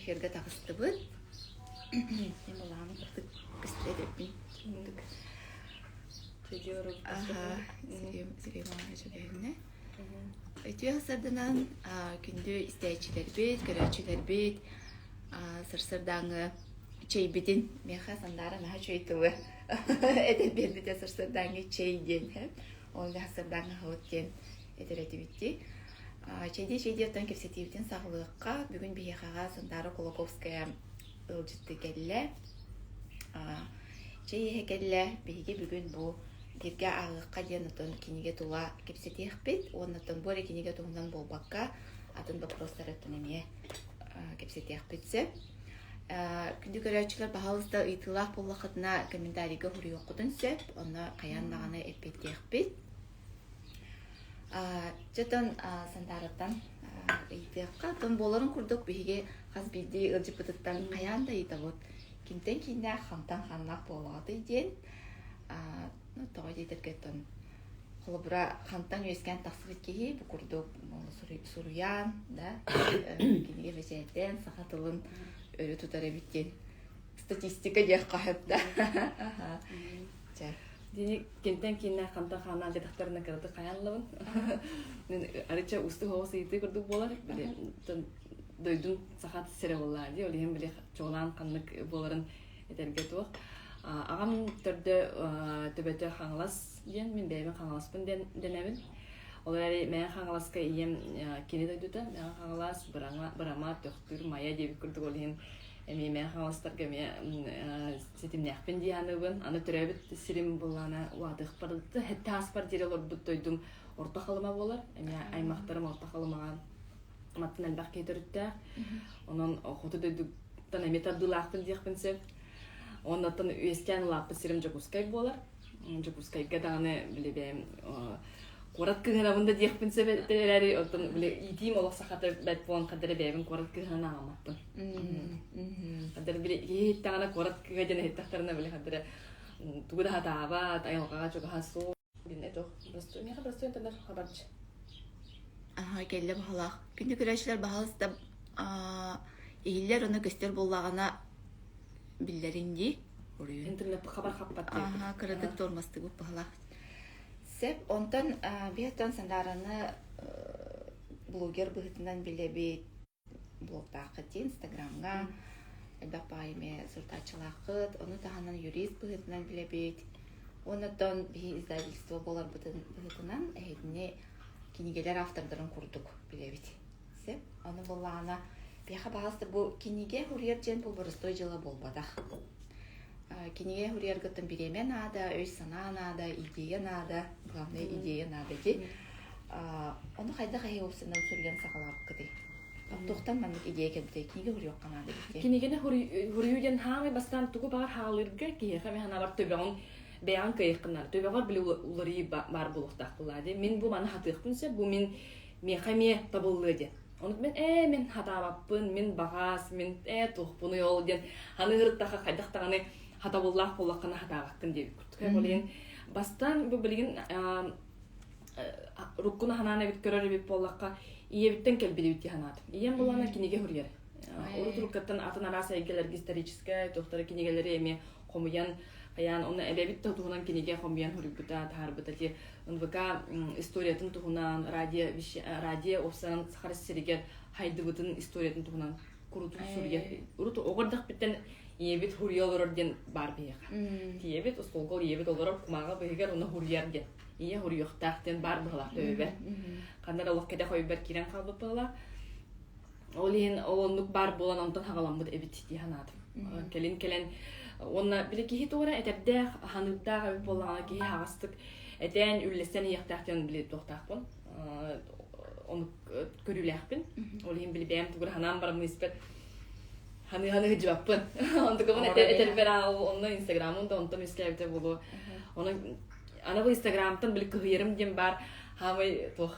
Эфиргэ таҕыстыбыт. Мин былааммын ытык көстүбэт эбиппин. Аха, Сергей Иванович үгэһиннэ. Үтүө сарданан күндү истээччилэрбит, көрөөччүлэрбит сарсыардааҥы чэйбитин миэхэ Сандаара наһаа үчүгэй тылы этэн биэрбитэ сарсыардааҥы чэй диэн ол сарсыардааҥы аһылык диэн этэр этибит дии. Чэйдии-чэйдии оттон кэпсэтиибитин саҕалыахха. Бүгүн биһиэхэҕэ Сандаара Кулаковская ыалдьыттыы кэллэ. Чэй иһэ кэллэ. Биһиги бүгүн бу бииргэ ааҕыахха диэн оттон кинигэ тула кэпсэтиэхпит уонна оттон бу эрэ кинигэ туһунан буолбакка атын боппуруостарыттан эмиэ кэпсэтиэхпит сөп. Күндү көрөөччүлэр, баһаалыста ыйытыылаах буоллаххытына комментарийга суруйуоххутун сөп, онно хайаан даҕаны эппиэттиэхпит. Дьэ оттон Сандаараттан ыйытыахха, оттон буоларын курдук биһиги хас биирдии ыалдьыппытыттан хайаан да ыйытабыт. Кимтэн кииннээх, хантан ханнаах буолаҕытый диэн. Ну, тоҕо диэтэргэ оттон холобура хантан үөскээн тахсыбыт киһи бу курдук суруйан, да, кинигэ бэчээттээн саха тылын өрө тутар эбит диэн статистика диэх хаһыт да. Чэ. Дини кимтэн кииннээх хантан хааннаах дьадахтарына кыратык хайаан Мин арыча усту хоҕус ыйытыы курдук буолар. Били дойдум саха сирэ буоллаа дии. Ол иһин били чуолаан ханнык буоларын этэргэ туох. Аҕам төрдө төбөтө Хаҥалас диэн, мин бэйэбин Хаҥаласпын дэнэбин. Ол эрээри Мэҥэ Хаҥаласка ийэм кини дойдута Мэҥэ Хаҥалас, Бырама, Төхтүр, Майа диэбит курдук ол иһин эмиэ Мэҥэ Хаҥаластарга эмиэ ситимнээхпин дии саныыбын. Аны төрөөбүт сирим буоллаҕына улаатыахпар сэттэ ааспар диэри олорбут дойдум Орто Халыма буолар. Эмиэ аймахтарым Орто Халымаҕа маттан элбэх киһи төрүттээх. Онон хоту дойдуттан эмиэ тардыылаахпын диэхпин сөп. Оннуттан үөскээн улааппыт сирим Дьокуускай буолар. Дьокуускайга даҕаны били бэйэм куорат кыыһынабын да диэхпин сөп эрээри, оттон били иитиим олох сахата бэрт буолан хадара бэйэбин куорат кыыһынан ааҕыммаппын. Хадара били киһи иһиттэҕинэ куорат кыыһа диэн иһиттэхтэринэ били хадара тугу да сатаабат, айылҕаҕа чугаһа суох. Диэн этох простой, миэхэ простой интернет хабарчы. Аха, кэллэ баһылаах. Күндү көрөөччүлэр баһаалыста иһиллэр уонна көстөр буоллаҕына биллэриҥ дии. Интернет хабар хаппат Аха, кыратык тормозтугут баһылаах. Сөп, онтон биһиттэн Сандаараны блогер быһыытынан билэбит, блогтааххыт дии Инстаграмҥа, элбэх баҕайы эмиэ сурутааччылааххыт, ону таһынан юрист быһыытынан билэбит. Оннуттан биһи издательство буоларбытын быһыытынан эһигини кинигэлэр автордарын курдук билэбит. Сөп, ону буоллаҕына биһиэхэ баҕас бу кинигэ суруйар диэн бу боростуой дьыала буолбатах. Кинигэ суруйаргыттан бириэмэ наада, өй-санаа наада, идея наада, главное идея наада дии. Ону хайдах эһиги уопсайынан суруйан саҕалаабыккытый? Туохтан маннык идея кэлбитэй? Кинигэ суруйуохха наада эбит дии. Кинигэни суруйуу диэн хаамай бастаан тугу баҕар хаалыырга киһиэхэ мин санаабар төбөҕүн бэйэҕин кыайыаххын наада. Төбөҕөр били уларыйыы баар буолуохтаах буоллаа дии. Мин бу маны хатыахпын сөп, бу мин миэхэ эмиэ табыллыа диэн. Ону мен ээ мин хатаабаппын, мин баҕас, мин ээ туохпунуй ол диэн ханыырыттаха хайдах даҕаны хатабыллаах буоллаххына хатаабаккын диэбит курдук. Ол иһин бастаан бу билигин руккуну ханаан эбит көрөр эбит буоллахха ийэбиттэн кэлбит эбит дии санаатым. Ийэм буоллаҕына кинигэ суруйар. Урут уруккаттан атын араас эйгэлэргэ историческай туохтара кинигэлэри эмиэ хомуйан хайаан онно эбэбит да туһунан кинигэ хомуйан суруйбута таһаарбыта ти НВК историятын туһунан радио радио уопсайынан Саха сиригэр хайдыбытын историятын туһунан курутун суруйар урут оҕо эрдэхпиттэн ийэбит суруйа олорор диэн баар биһиэхэ тиийэбит оскуолга ийэбит олорор кумааҕы быһыгар онно суруйар диэн ийэ суруйуохтаах диэн баар быһылаах төбөбөр ханна да олох кэтэх өйбөр киирэн хаалбыт быһылаах Ол иһин ол оннук баар буолан онтон хаҕаламмыт эбит дии санаатым. Кэлин кэлэн уонна били киһи туора этэрдээх, ханыырдаах эбит буоллаҕына киһи аһаҕастык этээн, үллэстэн иһиэхтээх диэн били туохтаахпын. Оннук көрүүлээхпин. Ол иһин били бэйэм тугу ханаан бараммын испэт ханыы-ханыы сылдьыбаппын. Онтукабын этэрбэр онно инстаграмым да онтон үскээбитэ буолуо. Онон аны бу инстаграмтан били кыһыйарым диэн баар хаамай туох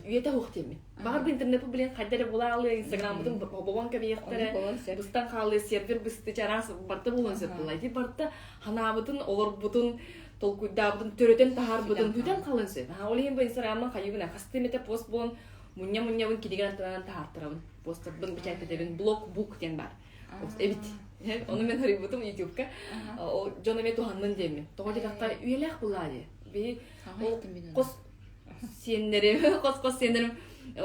үйэтэ суох диэммин. Баҕар бу интернеппи билин хайда эрэ булаалыы, инстаграммытын бобон кэбиһиэхтэрэ, быстан хаалыы, сервер бысты чараас барыта буолуон сөп буолла. Ити барыта ханаабытын, олорбутун, толкуйдаабытын, төрөтөн таһаарбытын бүтэн хаалыан сөп. Ол иһин бу инстаграммын хайыбын хастыы эмэтэ пост буолан. Мунньа-мунньабын кинигэ аттынан таһаартарабын. Постарбын бэчээттэтэбин. Блог-бук диэн баар. Эбит. Ону мен харыйбытым ютубка. Ол дьон эмиэ туһаннын диэммин. Тоҕо диэтэххэ үйэлээх булаа дии. Биһи ол хос сиэннэрим, хос-хос сиэннэрим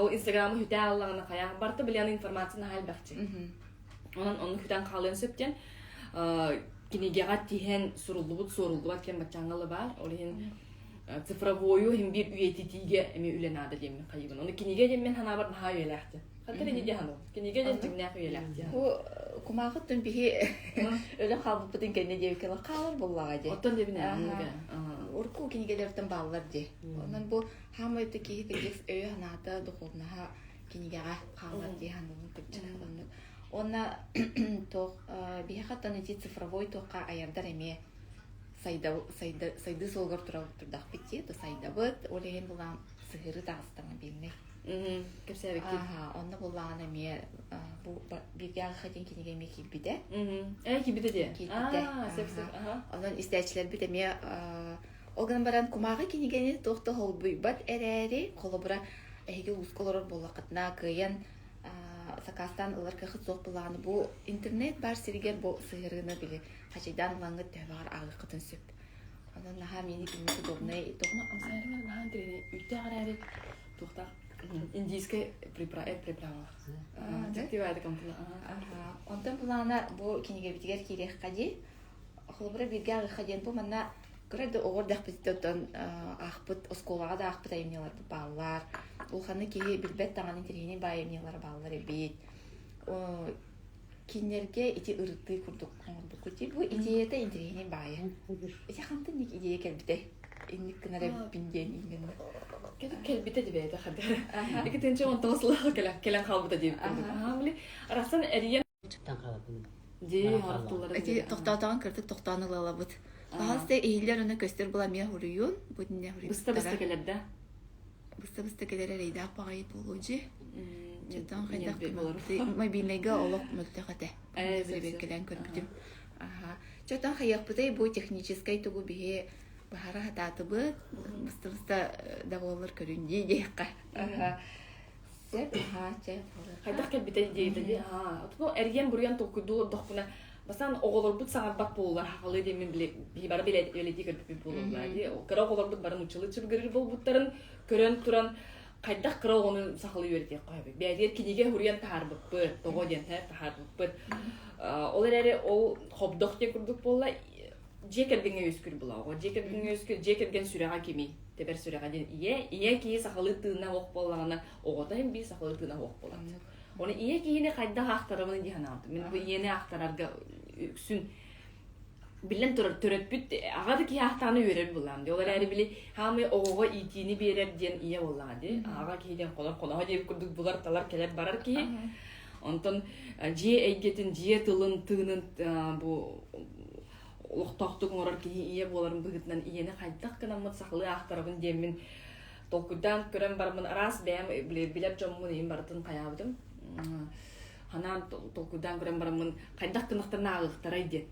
ол инстаграмы хүтэ аллаҕына хайаах барыта билиэн информация наһаа элбэхчи. Онон ону хүтэн хаалыан сөп диэн кинигэҕэ тиһэн суруллубут, суоруллубат диэн баччааҥҥа баар. Ол иһин цифровойу иһин биир үйэтитиигэ эмиэ үлэ наада диэммин хайыыбын. Ону кинигэ диэммин санаабар наһаа үйэлээх диэн. Хантан ини диэн саныыбын. Кинигэ диэн дьиҥнээх үйэлээх диэн. Бу кумааҕыттан биһи өлөн хаалбыппытын кэннэ диэбиккэ хаалар буоллаҕа дии. Оттон диэбин Урукку кинигэлэртэн бааллар дии. Онон бу хаамай киһи кырдьык өйө-санаата, духовнаһа кинигэҕэ хаалар дии саныыбын кырдьык оннук. Уонна туох биһиэхэ оттон ити цифровой туохха айардар эмиэ сайдыы суолугар турдахпыт дии, то сайдабыт, ол иһин булаан сыһыары таҕыста мобильный. Кэпсээбиккин. Онно буллаҕына эмиэ бу бииргэ ааҕыха диэн кинигэ эмиэ киирбитэ. Ээ, киирбитэ дии. Киирбитэ. Сөп сөп. Онон истээччилэрбит эмиэ ол гынан баран кумааҕы кинигэни туох да холбуйбат эрээри, холобура, эһиги улууска олорор буоллаххытына, кыайан сакаастаан ылар кыахыт суох буоллаҕына, бу интернет баар сиригэр бу сыһыарыыны били хачайдаан ылаҥҥыт төһө баҕар ааҕыаххытын сөп. Онон наһаа миини кинини удобнай Тоҕо амсайарыгар наһаа интэриэһинэй үүттээх эрээри туохтаах индийскэй приправа. Дьиктиваады амтана. Онтон былаана бу кинигэбитигэр киириэххэ дии. Холобура бииргэ ааҕыахха диэн бу манна кыра да оҕо эрдэхпититтэн оттон аахпыт оскуолаҕа да аахпыт айымньыларбыт бааллар. Улаханнык киһи билбэт даҕаны интэриэһинэй баай айымньылара бааллар эбит. Кинилэргэ ити ырытыы курдук оҥорбуккут дии. Бу идеята интэриэһинэй баайа. Ити хантан инник идея кэлбитэй? Инник гынар эбиппин диэн иҥгэннэ. Кэлбитэ дибээтэ хадыр. Ики тынча 19 сыллаах кэлэн хаалбыта диэбит курдук. Аха, били арахсан эрийэн Дии, харахтыллара. Ити тохтоотоҕун кырдык тохтоон ылалабыт. Баһаалыста иһиллэр уна көстөр була эмиэ хуруйун. Бу иннэ Быста-быста кэлэр да. Быста-быста кэлэр эрэйдээх баҕайы буолуо дьи. Чотон хайдах мобильнайга олох мөлтөх этэ. Бэрэбиэркэлээн көрбүтүм. Аха. Чотон хайыахпытай бу техническай тугу биһи баһара хатаатыбыт. Быста-быста да буоллар көрүн дии диэххэ. Аха. Сөп, аха, чэ. Хайдах кэлбитэ диэбитэ дии. Аа, оту эрийэн-буруйан толкуйдуу олордохпуна, бастаан оҕолорбут саҥарбат буоллар, хахалыы диэммин били биһи бары билэлии көрбүппүт буолуоллар дии. Кыра оҕолорбут бары нууччалыы чыбыгырыыр буолбуттарын көрөн туран хайдах кыра оҕону сахалыы үөрэтиэххэ сөбүй? Бэйэтигэр кинигэ суруйан таһаарбыппыт, тоҕо диэн таһаарбыппыт. Ол эрээри ол хобдох диэн курдук буолла, дьиэ кэргэҥҥэ үөскүүр була оҕо. Дьиэ кэргэҥҥэ үөскүүр, дьиэ кэргэн сүрэҕэ кимий? Тэбэр сүрэҕэ диэн ийэ. Ийэ киһи сахалыы тыына суох буоллаҕына, оҕото иһин биир сахалыы тыына суох буолар. Оны ийэ киһини хайдах аахтарабын дии санаабытым. Мин бу ийэни аахтарарга үксүн биллэн турар төрөппүт аҕа да киһи аахтаҕына үөрэр буоллаҕым дии. Ол эрээри били хаамай оҕоҕо иитиини биэрэр диэн ийэ буоллаҕа дии. Аҕа киһи диэн холор хоноһо диэбит курдук булар талар кэлэр барар киһи. Онтон дьиэ эйгэтин, дьиэ тылын, тыынын бу олохтоохтук оҥорор киһи ийэ буоларын быһыытынан ийэни хайдах гынаммыт сахалыы аахтарабын диэммин толкуйдаан көрөн бараммын араас бэйэм билэр дьоммун ийэм барытын хайаабытым ханаан толкуйдаан көрөн бараммын хайдах гынахтарына ааҕыахтарай диэн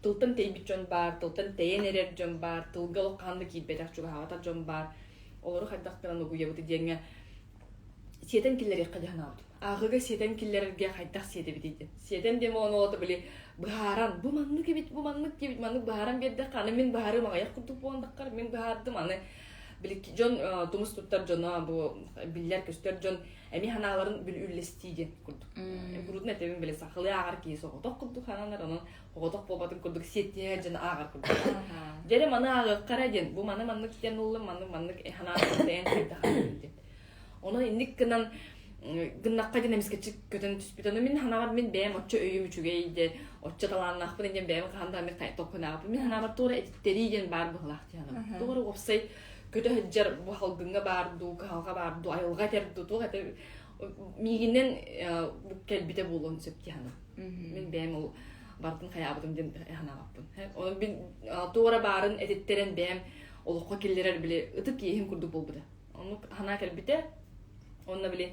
тылтан тэйбит дьон баар тылтан тэйэн эрэр дьон баар тылга олох хаһан да киирбэтэх чугаһаабатах дьон баар олору хайдах гынан угуйабыт диэҥҥэ сиэтэн киллэриэххэ дии санаабытым ааҕыыга сиэтэн киллэрэргэ хайдах сиэтэбитий диэн. Сиэтэн диэн буолан олото били быһааран, бу маннык эбит, бу маннык диэбит, маннык быһааран биэрдэххэ, аны мин быһаарыым аҕыйах курдук буолан таххар, мин быһаардым, аны били дьон тумус туттар дьоно, бу биллэр-көстөр дьон эмиэ санааларын били үллэстии диэн курдук. Куруутун этэбин били сахалыы ааҕар киһи соҕотох курдук сананар, онон соҕотох буолбатын курдук сиэттиһэр дьон ааҕар курдук. Дьэ маны ааҕыахха эрэ диэн, бу маны маннык диэн ыллым, маннык маннык санаатын тэйэн хайдах диэн. Онон инник гынан гыннахха диэн эмискэччи көтөн түспүт. Ону мин санаабар мин бэйэм оччо өйүм үчүгэй диэн, оччо талааннаахпын диэн бэйэм хаһан да эмит толкуйдаабаппын. Мин санаабар туора этиттэрии диэн баар быһыылаах дии санаабын. Туора уопсай көтө сылдьар бу халгыҥҥа баар дуу, кыһалҕа баар дуу, айылҕа этэр дуу, туох этэр миигинэн бу кэлбитэ буолуон сөп дии санаабын. Мин бэйэм ол барытын хайаабытым диэн санаабаппын. Онон мин туора баарын этиттэрэн бэйэм олоххо киллэрэр били ытык иэһим курдук буолбута. Оннук санаа кэлбитэ. Онно били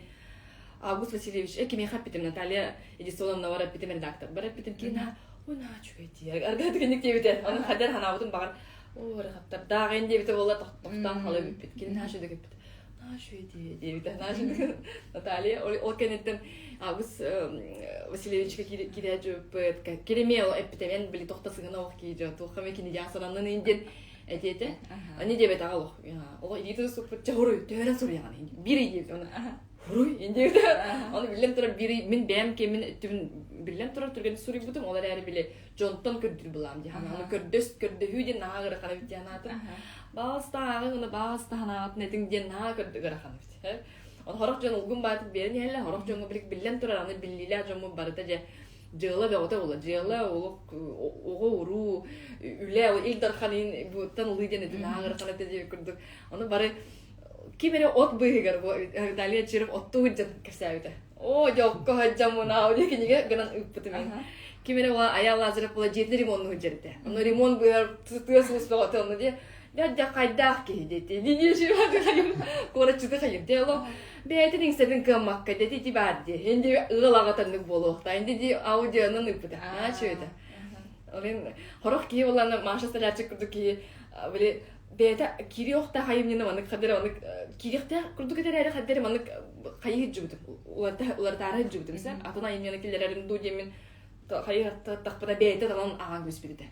Август Васильевич, кимиэхэ эппитим, Наталья Эдисоновнабар эппитим, редакторбар эппитим, кини наһаа, ой, наһаа үчүгэй дии, аргаатык инник диэбитэ. Ону хадер ханаабытым баҕар, оо, эрэ хаптардаах эн диэбитэ буолла, тохтоон хала бүппүт. Кини наһаа үчүгэй эппит. Наша диэбитэ. Наша Наталья ол кэнниттэн Август Васильевичка киирээччиппыт киримиэл эппитэ били тохто сыһына ох киирдэ туохха ме кинигэ сананнын индин этиэтэ. Ани диэбэтэҕэ олох. Олох илиитин суппут чаһуруй төһөрөн суруйаҕын биир диэбит оны хуруй диэбитэ. Оны биллэн турар биир мин бэйэм кэмин өттүбүн биллэн турар түргэн суруйбутум ол эрээри били дьонтон көрдүүр былаам дии ханааны көрдөс көрдөһүү диэн наһаа ыарахан эбит диэн аатым баҕаста ааҕыҥ уна баҕаста ханаатын этиҥ диэн наһаа көрдө ыарахан эбит он хорох дьон улгум баатык биэрэн иһэллэр хорох дьоҥҥо билик биллэн турар аны биллиилээх дьоммут барыта дьэ дьыала бөҕөтө буола дьыала олох оҕо уруу үлэ ил дархан буттан ылыы диэн этин наһаа ыарахан этэ диэбит курдук ону бары ким эрэ от быыһыгар бу Виталий Очиров оттуу сылдьан кэпсээбитэ Оо, дьолго сылдьаммын аудио кинигэ гынан ыыппытым мин. Ким эрэ була Айаал Лазарев була дьиэтин ремонну сылдьар этэ. Ону ремонт быыһар тыа сулус бөҕөтө онно дии. Дьэ хайдаах киһи диэти. Дии хайым куораччыты хайым дии олох бэйэтин иҥсэтин кыаммакка дети ити баар дии. Инди ыал аҕатаннык буолуохта. Инди ди аудионан ыыппыта. Аа чүөтэ. Олин хорох киһи булана Маша Столярчик курдук киһи били бэйэтэ киириэхтээх айымньыны маннык хадары маннык киириэхтээх курдук этэр эрэ хадары маннык хайыы сылдьыбытым уларытаары сылдьыбытым сэ атын айымньыны киллэрэрин дуу диэммин хайыһаттахпына бэйэтэ талан ааҕан кэбиспит этэ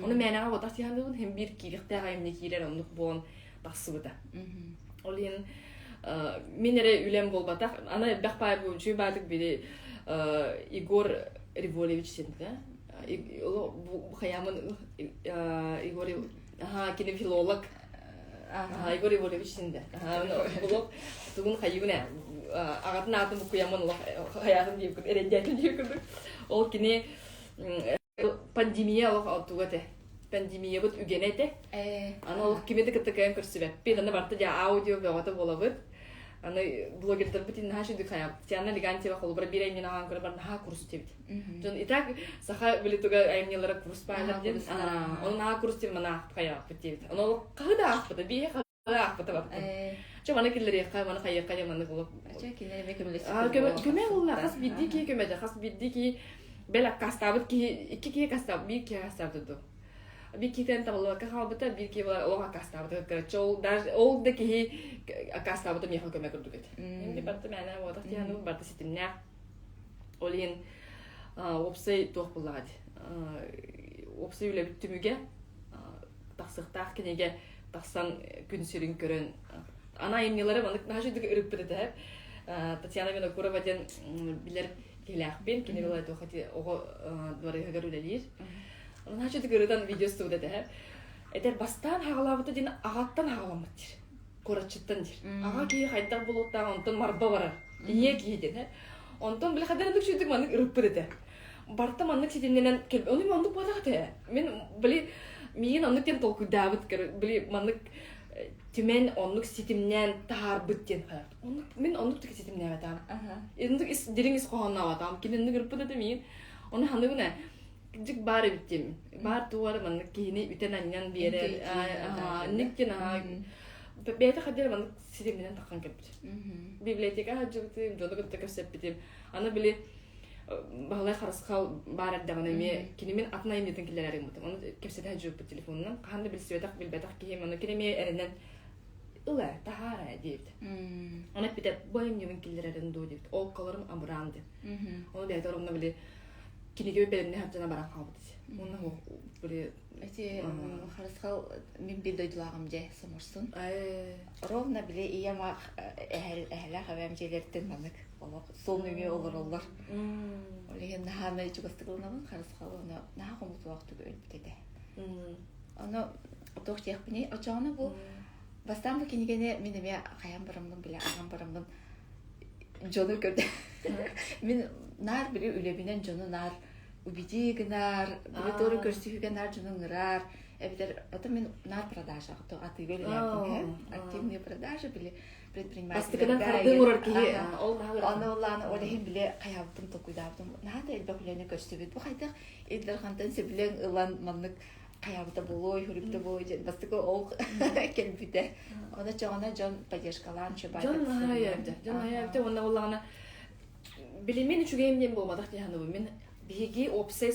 ону мээнэҕэ ботах тиһандыбын һин биир киириэхтээх айымньы киирэр оннук буолан тахсыбыта ол иһин мин эрэ үлэм буолбатах аны элбэх баай бу үчүгэй баатык били Егор Револевич синтэ хайаамын Егор Аха, кини филолог. Аха, Егор Егорович синде. Аха, тугун хайыгын ээ. Аҕатын аатын буккуйаммын олох хайаатын диэбиккин, эрэйдээтин диэбит курдук. Ол кини пандемия олох туга этэ. Пандемиябыт үгэнэ этэ. Аны олох кими да кытта кыайан көрсүбэппит. Аны барыта дьэ аудио бөҕөтө буолабыт. Аны блогердарбыт наһаа үчүгэй хайаабыт. Татьяна Легантьева холобура биир айымньыны аҕаан көрө бар наһаа курус диэбит. Дьон и так саха били туга айымньылара курус баайлар диэн. Ону наһаа курус диэн маны аахпыт хайаабыт диэбит. Ону ол хаһы да аахпыта, бииһэ хаһы да аахпыта барбыт. Чэ маны киллэриэххэ, маны хайыахха диэн маннык олох. Чэ кинилэр эмиэ көмөлөспүт. Көмө буолла, хас биирдии киһи көмөтө, хас биирдии киһи бэл аккаастаабыт киһи, икки киһи аккаастаабыт, биир киһи аккаастаабыт дуо. Биир киһитэн табыллыбакка хаалбыта, биир киһи олох аккаастаабыта кытта. Ол даже ол да киһи аккаастаабыта миэхэ көмө курдук этэ. Инди барыта мээнэ буолбатах диэн барыта ситимнээх. Ол иһин уопсай туох буоллаҕа дии. Уопсай үлэбит түмүгэ тахсыахтаах кинигэ тахсан күн сирин көрөн ана айымньылары маннык наһаа үчүгэй ырыппыт этэ. Татьяна Винокурова диэн билэр киһилээхпин. Кини была туох оҕо дворыһыгар үлэлиир. Наһаа үчүгэй ырытан видео устубут этэ. Этэр бастаан хаҕалаабыта диэн аҕаттан хаҕаламмыт диир. Куораччыттан диир. Аҕа киһи хайдах буолуохтаах онтон марба барар. Ийэ киһи диэн. Онтон били хадарын үчүгдүк маннык ырыппыт этэ. Барта маннык ситимнэнэн кэл ону мен оннук буолбатах этэ. Мин били миигин оннук диэн толкуйдаабыт били маннык түмэн оннук ситимнээн таһаарбыт диэн оннук мин оннук түк ситимнээбэтаам. Оннук ис дириҥ ис хоһооннообатаам. Кини оннук ырыппыт этэ миигин. Ону ханныгына дьик баар эбит диэмин. Баар туора маннык киһини үтэн-анньан биэрэр. Ник диэн бэйэтэ хаддер маннык ситимнэнэн таххан кэлбит. Библиотека сылдьыбытым, дьону кытта кэпсэппитим. Аны били Баһылай Харысхал баар эрдэҕинэ эмиэ кини мин атын айымньытын киллэрэр гыммытым. Ону кэпсэтэ сылдьыбыппыт телефонунан. Хаһан да билсибэтэх, билбэтэх киһим. Ону кини эмиэ эрэнэн ыла, таһаара диэбит. Ону эппитэ, бу айымньыбын киллэрэрин дуу диэбит. Ол колорум абыраан диэн. Ону бэйэтэ оромно били кинигэбин бэлэмнээн сылдьан баран хаалбыт. Уонна били Эти Харысхал мин биир дойдулааҕым дьэ Соморсун. Ровно били ийэм эһэлээх эбээм дьиэлэриттэн маннык олох суол нөҥүө олороллор. Ол иһин наһаа чугастык ылынабын Харысхал ону наһаа хомутуулаахтык өлбүт этэ. Ону туох диэхпиний очоҕуна бу бастаан бу кинигэни мин эмиэ хайан бараммын билэ аҕам бараммын дьону көрдө. Мин наар били үлэбинэн дьону наар убедии гынар, били туору көрсүһүүгэ наар дьону ыҥырар, эбэтэр потом мин наар продажа, то атыыга үлэлээбитим активные продажи били Бастакынан хардыы оҥорор киһи ол Аны улааны ол иһин били хайаабытым толкуйдаабытым наһаа да элбэх үлэни көрсүбүт. Бу хайдах Ил Дархантан сөбүлэҥ ылан маннык хайаабыта буолуой, хуруйбута буолуой диэн бастакы ол кэлбитэ. Ону чоҕуна дьон поддержкалаан Дьон наһаа өйөөбүтэ. Дьон наһаа өйөөбүтэ уонна буоллаҕына билимин үчүгэйим диэн буолбатах дии саныыбын. Мин биһиги уопсай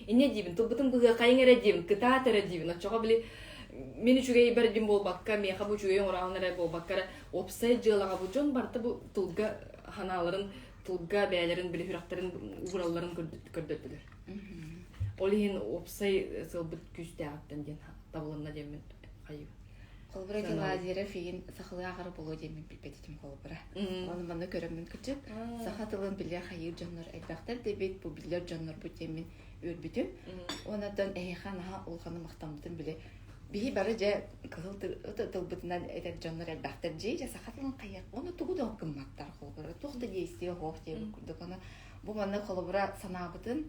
Инньэ диибин, тылбытын быһыахайыҥ эрэ диибин, кытаат эрэ диибин. Оччоҕо били мин үчүгэй дьин буолбакка, миэхэ бу үчүгэй оҥороон эрэ буолбакка эрэ, уопсай дьыалаҕа бу дьон барыта бу тылга ханааларын, тылга бэйэлэрин били сүрэхтэрин ууралларын көрдөрдүлэр. Ол иһин уопсай сылбыт күүстээҕиттэн диэн табылынна диэммин хайыы. Холобура Гелазера фигин сахалыы ааҕара буолуо диэммин билбэт этим холобура. Оны манна көрөммүн кычык саха тылын билэр хайыыр дьоннор элбэхтэр дебит бу билэр дьоннорбут диэммин үөрбүтүм. Онотон эһиэхэ наһаа улаханы махтаммытым били биһи бары дьэ кыһыл тылбытынан этэр дьоннор элбэхтэр дьиэ дьэ саха тылын хайыах оны тугу да гымматтар холобура туох да действие суох диэбит курдук аны бу манна холобура санаабытын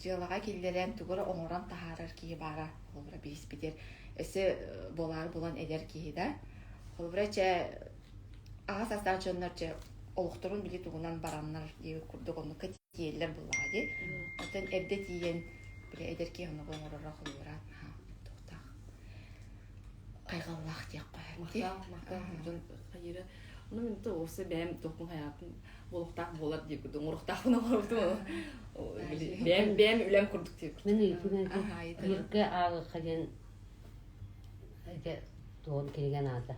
дьыалаҕа киллэрэн тугу эрэ оҥорон таһаарар киһи баара холобура биһиспитигэр өссө буолаары булан эдэр киһи да холобура чэ аҕа саастаах дьоннор чэ олохторун били тугунан бараннар диэбит курдук оннукка тиийэллэр буоллаҕа дии оттон эрдэ тиийэн били эдэр киһи оннугу оҥороро холобура туохтаах хайҕаллаах диэххэ махтаах махтаах дьон хайыра ону мин то уопсай бэйэм туохпун хайаатын буолуохтаах буолар диир курдук оҥоруохтаахпын оҥорбутум бэйэм бэйэм үлэм курдук диир Мин ыйытыым Бииргэ ааҕыахха диэн ити туон кинигэ наада.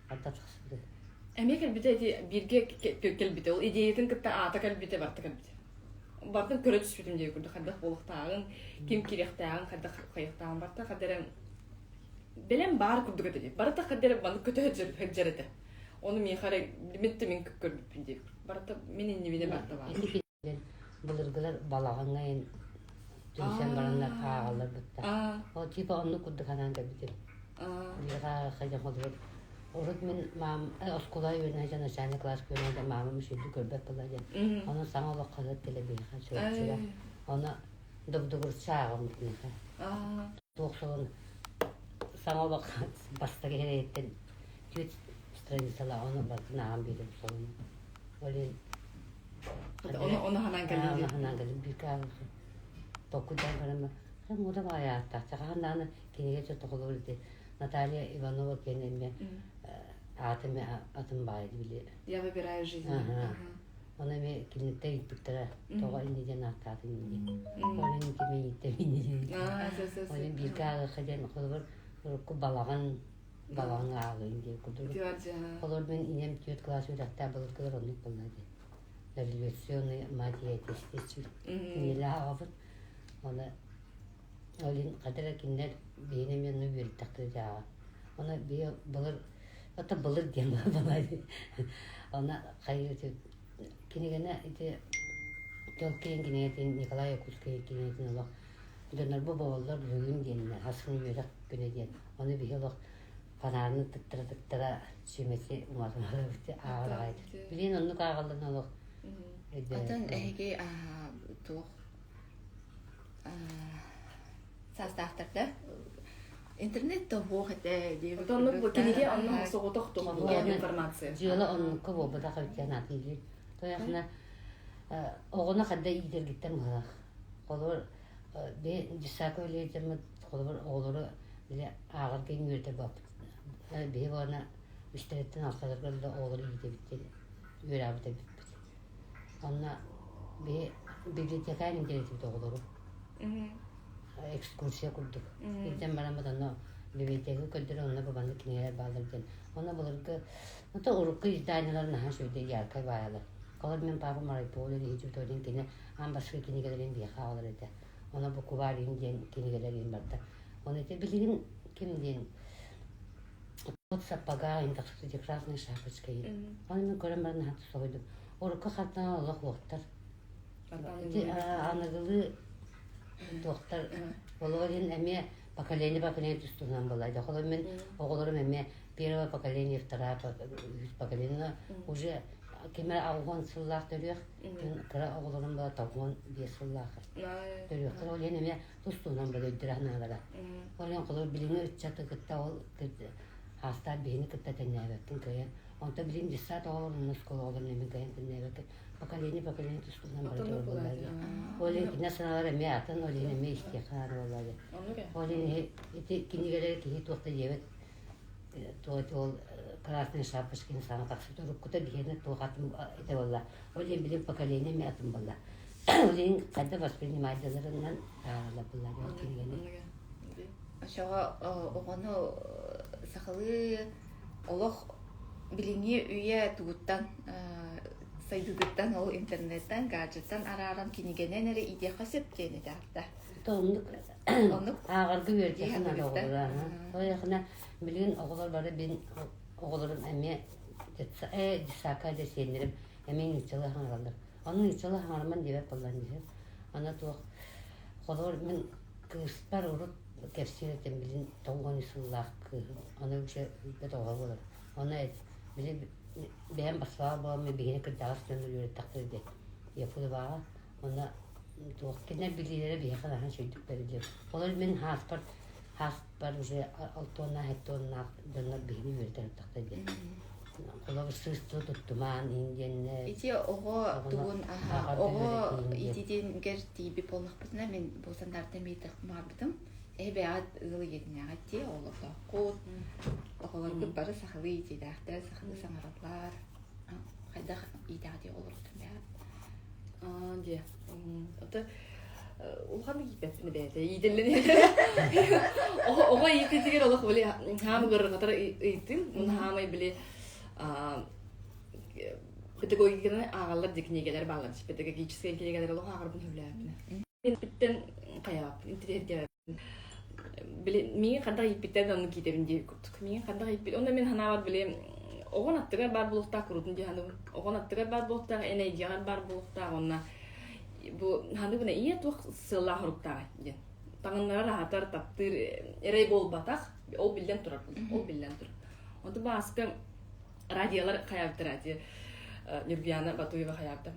Ханта тахсыбыта. Эмиэ кэлбитэ ити бииргэ кэлбитэ. Ол идеятын кытта аата кэлбитэ, барыта кэлбитэ. Бартын көрө түспүтүм диye курдук хайдах буолуохтааҕын, ким кириэхтээҕин, хайдах хайыахтааҕын барыта хайда эрэ бэлэм баар курдук этэ дии. Барыта хайда эрэ маннык көтө сылдьар этэ. Ону миэхэ эрэ мин да мин көрбүппүн диир. Барыта мин иннибинэ барыта баар. Былыргылар балаҕаҥҥа эн түмсэн бараннар ааҕаллар бытта. Ол типа оннук курдук санаан кэлбитим. Биир холобур урут мин маам оскуола үөрэнэ сылдьан начальный класс үөрэнэ маамам үчүгэйдик көрбөт буолла диэн. Ону саҥа олох хаһыат кэлэ биһиэхэ чурапчыга. Ону добдугурча ааҕым миэхэ. Туох солон саҥа олох бастакы иһэриттэн түөрт страницалаах ону барытын ааҕан биэрдим солону. Ол иһин Ону ханаан кэллин Ону ханаан кэллин бииргэ ааҕыахха. Толкуйдаан баран муода баҕайы ааттаах. Хаһан даҕаны кинигэ чотоҕолуур ити Наталья Иванова киэн эмиэ аата эмиэ атын баҕайы били. Я выбираю жизнь. Ону эмиэ киниттэн ыйыппыттара тоҕо инньэ диэн ааттаатын диэн. Ол иһин кими ииттэ инньэ диэн. Ол иһин бииргэ ааҕыахха диэн холобур урукку балаҕан балаҕаҥҥа ааҕыын диэн курдук. Холобур мин ийэм түөрт кылаас үөрэхтээх былыргылар оннук буолла дии. Революционный мать и отец кинилэр аҕабыт. Оны ол иһин хата эрэ кинилэр биһини эмиэ онно үөрэттэхтэрэ дьааҕа. Оны биһи былыр ото былыр диэн буолла дии. Оны хайыы кинигэни ити Толкин кинигэтин Николай Якутскай кинигэтин олох дьоннор бу боболлор бүгүн диэннэр хасын үөрэх күнэ диэн Ону биһи олох фонарны тыктара-тыктара сүмэти уматымалабыт ааҕар аҕай. Билигин оннук ааҕаллан олох Оттон эһиги туох саастаахтарда интернет да суох этэ диэбит Оннук бу кинигэ онно соҕотох туһалаах информация. Дьыала оннукка буолбатах эбит атын диир. Тояхна оҕону хадда иитэргиттэн быһалаах. Холобур би дьыссаакка үлэлиир холобур оҕолору били ааҕарга үөрэтэр буолбут. Биһи уонна үстэриттэн алталарыгар да оҕолору иитэбит диэн үөрээбит эбиппит. Онно биһи библиотекаҕа интириэтибит оҕолору. Экскурсия курдук. Илдьэн баран онно библиотека көрдөрө онно бу маннык кинигэлэр бааллар диэн. Онно былыргы ото урукку изданиелар наһаа үчүгэйдик яркай баайалар. Холобур мин папам райпо үлэлиир диэн кини аан бастакы кинигэлэрин биһиэхэ аҕалар этэ. Ону букварь диэн кинигэлэр барда. Ону ити билигин ким диэн вот сапога индексити красная шапочка Оны мен көрөн баран наһаа соһуйдум. Урукку хартан олох уохтар. Ити аныгылыы туохтар олоҕо диэн эмиэ поколение поколение тустуһунан буолла. Холобур мин оҕолорум эмиэ первое поколение, второе үһүс поколение уже ким эрэ 80 сыллаах төрүөх кыра оҕолорум бала 95 сыллаах төрүөхтэр ол иһин эмиэ тус-туһунан бары өйдөрө санаалара ол иһин холобур билиҥҥи ыччаты кытта ол хаастаах биһини кытта тэҥнээбэккин кыайан онтон билигин дьыссаат оҕолорун оскуола оҕолорун эмиэ кыайан тэҥнээбэккин поколение поколение тус-туһунан бары турар буоллар ол иһин кинилэр санаалара эмиэ атын ол иһин эмиэ истиэххэ наада буоллар ол иһин ити кинигэлэри киһи туох да диэбэт туох ол Красная Шапочкин саҥа тахсыбыт уруккута биһиэнэ туох атын этэ буолла. Ол иһин билим поколение эмиэ атын буолла. Ол иһин хайда воспринимайдаларынан тааралар буллар кинигэни. Очоҕо оҕону сахалыы олох билиҥҥи үйэ тугуттан сайдыытыттан ол интернеттэн, гаджеттан арааран кинигэнэн эрэ иитиэххэ сөп диэн этэ Оннук Оннук ааҕарга үөрэтиэххэ наада дии оҕолору. Ол билигин оҕолор бары бин оҕолорум эмиэ детсака да сиэннэрим эмиэ нууччалыы хаҥараллар. Ону нууччалыы хаҥарыман диэбэт буоллаҕым дии. Аны туох холобур мин кыыспар урут кэпсиир этим билин тоҕуон сыллаах кыыһым. Аны уже өлбөт оҕо буолар. Ону били бэйэм бассаал буоламмын биһини кырдьаҕас дьон үөрэттэхтэрэ диэн Якутоваҕа Онно туох кинилэр билиилэрэ биһиэхэ наһаа үчүгэйдик бэриллэр. Олор мин хааспар хааспар уже алтыаннаах сэттиэннээх дьоннор биһини үөрэтэр аттахтар диэн. Холобур сыыс тылы туттумаан иһин диэннэр. Ити оҕо тугун оҕо ититингэр тиийбит буоллахпытына мин бу стандартан биирдэхмаарбытым эбээҕит ыал ийэтинээҕит дии оҕолордооххут оҕолоргут бары сахалыы иитиилээхтэр сахалыы саҥараллар хайдах иитэҕит оҕолоргутун бэйэҕит Дьэ, ото улахан ииппэппин бэйэтэ иитиллэн оҕо иитиитигэр олох били хаам ыарырҕатар ыйытыым уонна хаамай били педагогиканы ааҕаллар дии кинигэлэр бааллар педагогическай кинигэлэр олох ааҕарбын сөбүлээбиппин биттэн хайаабаппын интириэһиргээбэппин били миигин хайдах ииппиттэр оннук иитэбин диэбит курдук миигин хайдах ииппит онно мин санаабар били оҕон аттыгар баар буолуохтаах куруутун дии саныыбын оҕон аттыгар баар буолуохтаах эн эйгэҕэр баар буолуохтаах уонна бу саныыбын ийэ туох сыаллаах соруктааҕый диэн таҥыннарар аһатар таптыыр эрэй буолбатах ол биллэн турар ол биллэн турар онтон бааска радиолар хайаабыттара ити Нюргуяна Батуева хайаабыта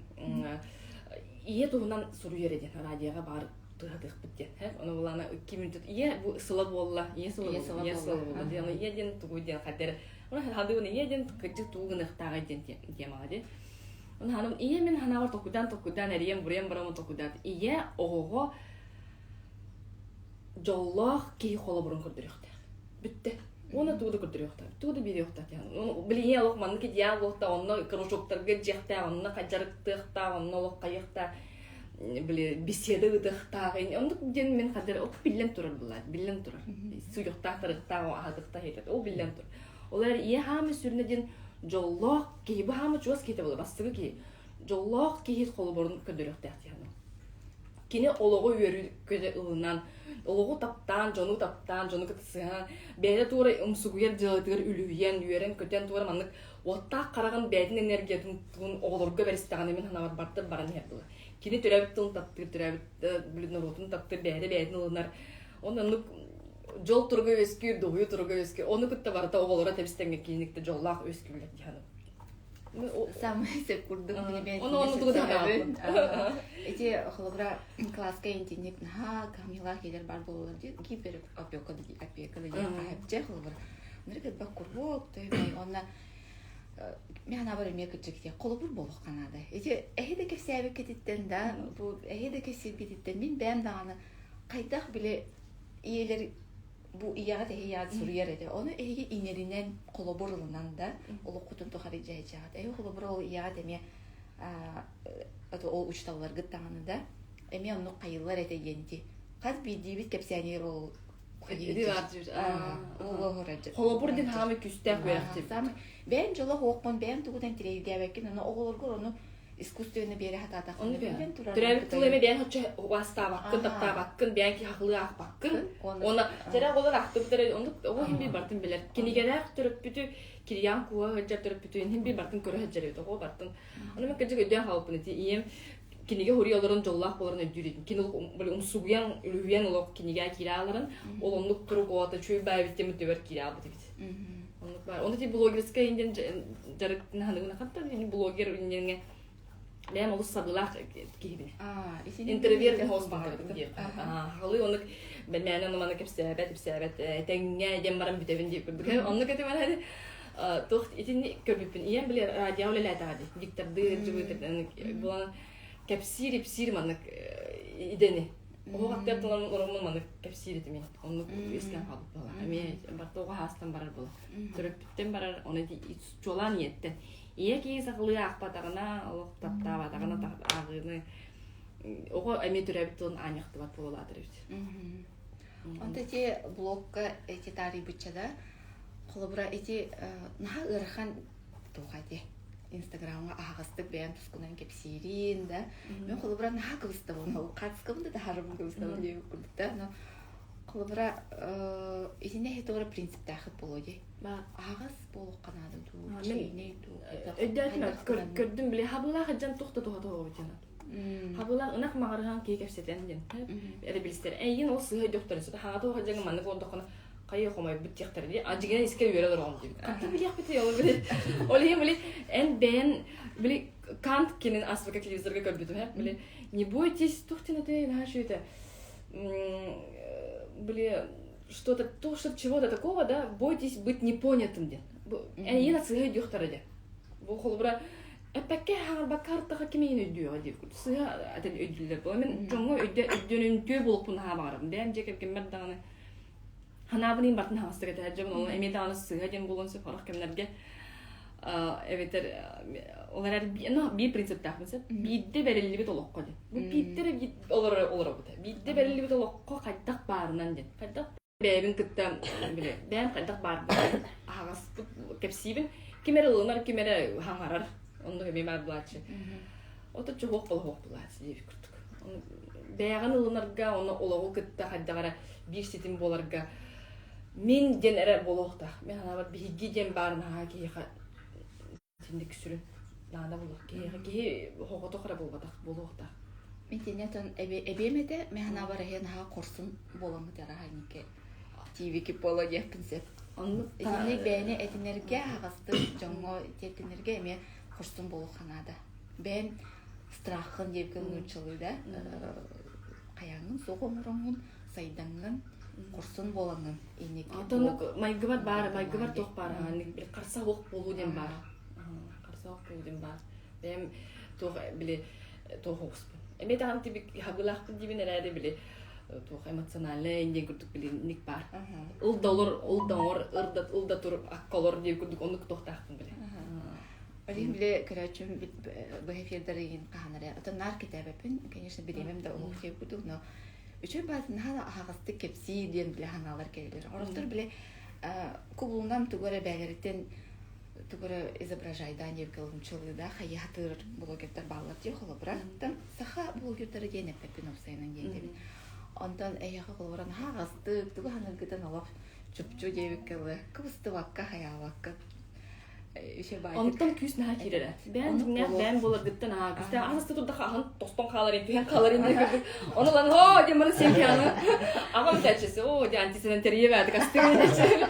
ийэ туһунан суруйар диэн радиоҕа баар тыаһатыахпыт диэн ону булаана кимин ийэ бу сыла буолла ийэ сыла буолла ийэ сыла буолла диэн ийэ диэн тугуй диэн хатер ону хадыбын ийэ диэн кырдьык тугу гыныахтааҕый диэн темаҕа диэн ону ханым ийэ мин ханаабар токуйдаан токуйдаан эрийэн буруйан бараммын токуйдаат ийэ оҕоҕо дьоллоох киһи холобурун көрдөрүөхтээх бүттэ уонна тугу да көрдөрүөхтээх тугу да биэриэхтээх диэн били ийэ олох маннык идеал буолта онно кружоктарга дьиэхтээх онно дьарыктыахтаах онно олох хайыахтаах били беседа ыытыахтаах оннук диэн мин хадыр ол биллэн турар булаат биллэн турар суйуохтаах тарыхтаах аһатыхтаах этэ ол биллэн турар ол эрэр ийэ хаамы сүрүнэ диэн дьоллоох киһи бу хаамы чугас киһитэ буолар бастакы киһи дьоллоох киһи холобурун көрдөрүөхтээх диэн кини олоҕу үөрүү көтө ылынан олоҕу таптаан дьону таптаан дьону кытта бэйэтэ туора умсугуйар дьыалатыгар үлүһүйэн үөрэн-көтөн туора маннык уоттаах хараҕын бэйэтин энергиятын тугун оҕолорго бэристэҕинэ мин санаабар барыта баран иһэр буолар. Кини төрөөбүт тылын таптыыр, төрөөбүт норуотун таптыыр, бэйэтэ бэйэтин ылынар. Онон дьол туруга үөскүүр, дуһуйу туруга үөскүүр. Ону кытта барыта оҕолоро тэбис-тэҥҥэ кининикте дьоллоох үөскүүллэр дии саныыбын. Самый сөп курдук Ону ону тугу да Ити холобура класска интинник наһаа кыһамньылаах ийэлэр баар буолаллар дии гипер опека опека диэн хаһыпча холобура Нырык элбэх куруук тоймай уонна мин санаабар эмиэ кырдьык ити холобур буолуохха наада. Ити эһи да кэпсээбиккититтэн да бу эһи да кэпсииргититтэн мин бэйэм даҕаны хайдах били ийэлэр бу ийэҕит эһи ийэҕит суруйар этэ. Ону эһиги иҥэринэн холобур ылынан да олоххутун тухары дьэһдьэҕит. Эһи холобура ол ийэҕит эмиэ ол учууталларгыт даҕаны да эмиэ оннук хайыллар этэ диэн ити хас биирдиибит кэпсээнигэр ол Холобур диэн хаамай күстээх үөрэхтиир. Бэйэм дьоло хуохпун, бэйэм тугутан тирэйгээбэккин, ону оҕолоргор ону искусственно биэрэ хатаатаххына биллэн турар. Төрөөбүт тыл эмэ бэйэн хочо уастаабаккын, таптаабаккын, бэйэн киһи хахылыы аахпаккын. Уонна дьэрэ оҕолор ахтыбыт эрэ оннук оҕо иһин биир бартын билэр. Кинигэлээх төрөппүтү кирийээн куһа сылдьар төрөппүтү иһин биир бартын көрө сылдьар эбит оҕо бартын. Ону мен кырдьык өйдөөн хаалбыппын ити ийэм кинигэ хоруй олорон дьоллоох буоларын өйдүүр этим. Кини умсугуйан, үлүһүйэн олох кинигэ киирэ аларын, ол оннук турук оҕото чүй баайбыт диэн түбэр киирэ албыт эбит. Оннук баар. Оны ти блогерская инден жарыктын ханыгына хатта блогер инденге бэйэм олус сабылаах киһибин. Интервьюер хос баҕарабын диир. Халы оннук бэлмээнэ ону маны кэпсээбэт, ипсээбэт, тэҥҥэ диэн баран бүтэбин диир курдук. Оннук этим аны туох итини көрбүппүн. Ийэм били радио үлэлээтэҕэ дии. Диктордыы дьыбыт буолан кэпсиир ипсиир маннык идэни. Оһох аттыгар тылан ороммун маннык кэпсиир этим мин. Оннук үөскээн хаалбыт буолар. Эмиэ барта оҕо хаастан барар буолар. Төрөппүттэн барар, оны чуолаан ийэттэн. Ийэ киһи сахалыы аахпатаҕына, олох таптаабатаҕына ааҕыыны. Оҕо эмиэ төрөөбүт тылын аанньахтыбат буолаатар эбит. Онто ити блокка эти таарыйбычча да, холобура ити наһаа ыарахан туох ити Инстаграмҥа аһаҕастык бэйэн тускунан кэпсиирин да, мен холобура наһаа кыбыстабын, ол хаатыскабын да таһаарабын кыбыстабын диэбит курдук да, но холобура итиннэ иһи туора принциптаахыт буолуо дии. Аһаҕас буолуохха наада дуу, чиинэй дуу. Өйдөөтүм, көрдүм, били хабылаах дьон туох да туһа туһа диэн. Хабылаах ынах маҕарыһан киһи кэпсэтэн диэн. Эрэ билистэр. Эйигин ол сыыһа өйдөхтөрүн сөп. Хаҥата туох дьаҥы маннык олордоххуна хайы хомойбут диэхтэрэ дии. А дьиҥинэн искэ үөрэ олороҕун диэбит. Хата билиэхпитий ол били. Ол иһин били эн бэйэн били Кант кинин аспыка телевизорга көрбүтүм һэ. Били не бойтесь туох диэн этэй наһаа үчүгэй били что-то то что чего-то такого да бойтесь быть непонятым диэн. Эйиэн сыыһа өйдүөхтэрэ диэн. Бу холобура эппэккэ хаҥарбакка артаха ким эйин өйдүөҕэ диир курдук сыыһа атын өйдүүллэр буолар мин дьоҥҥо өйдө өйдөнүмтүө буолукпун наһаа баҕарабын бэйэм дьиэ кэргэммэр даҕаны ханаабын иин бартын хаҥастык этэ дьон ол эмиэ даҕаны сыыһа диэн буолуон сөп сорох кэмнэргэ эбэтэр ол эрэр ну биир принциптаахпын сөп биирдэ бэриллибит олоххо диэн бу биирдэ эрэ олорор олоробут биирдэ бэриллибит олоххо хайдах баарынан диэн хайдах бэйэбин кытта били бэйэм хайдах баарбын аһаҕаспыт кэпсиибин ким эрэ ылынар ким эрэ хаҥарар оннук эмиэ баар буолааччы ото чоһуох болоһуох буолааччы диэбит курдук бэйэҕин ылынарга уонна олоҕу кытта хайдах эрэ биир ситим буоларга мин диэн эрэ буолуохтаах мин санаабар биһиги диэн баар наһаа киһиэхэ итинник сүрүн наада буолуох киһиэхэ киһи хоҕотох эрэ буолбатах буолуохтаах Итиннэ тон эбиэм этэ, мен санаабар эһэ наһаа хорсун буоламмыт араһаанньыка тиибики буолуо диэхпин сөп. Оннук Итинник бэйэни этинэргэ, аһаҕастык дьоҥҥо тиэрдинэргэ эмиэ хорсун буолуохха наада. Бэйэм страххын диэбиккин нууччалыы да, хайааҥҥын суох оҥороҥҥун, сайдаҥҥын, хорсун буолаҥҥын инники Оннук майгыбар баар, майгыбар туох баар, харса суох буолуу диэн баар. Харса суох буолуу диэн баар. Бэйэм туох били туох оҕуспун. Эмиэ даҕаны тибик хабылаахпын диибин эрээри били туох эмоциональный диэн курдук били ник баар. Ыл да олор, ыл да оҥор, ыр да ыл да тур, акка олор диэн курдук оннук туохтаахпын били. Олин били көрөөччүм быһа эфирдэр игин хаһан эрэ. Атын наар китээбэппин, конечно, бириэмэм да олох диэбит курдук, но үчүгэй баатын наһаа аһаҕастык кэпсии диэн били ханаалар кэлэллэр. Орохтор били кубулунан тугу эрэ бээлэриттэн тугу эрэ изображайдаан диэбиккэ ылымчылыы хайыһатыыр блогердар бааллар дии холобура. Оттон саха блогердара диэн эппэппин уопсайынан диэн диэбин. Онтон эйиэхэ холобура наһаа аҕастык, тугу ханыыргытын олох чупчу диэбиккэ ылы, кыбыстыбакка, хайаабакка Онтон күүс наһаа киирэрэ. Бэйэн дьиҥнээх бэйэн буоларгыттан аа күүстээх аһаста турдахха аһын тостон хаалар ин түһэн хаалар ин диэн Ону ылан оо диэн маны сиэн киһи аҕам этээччиси оо диэн антисенен тэрийэ бээтик астыгын диэччи.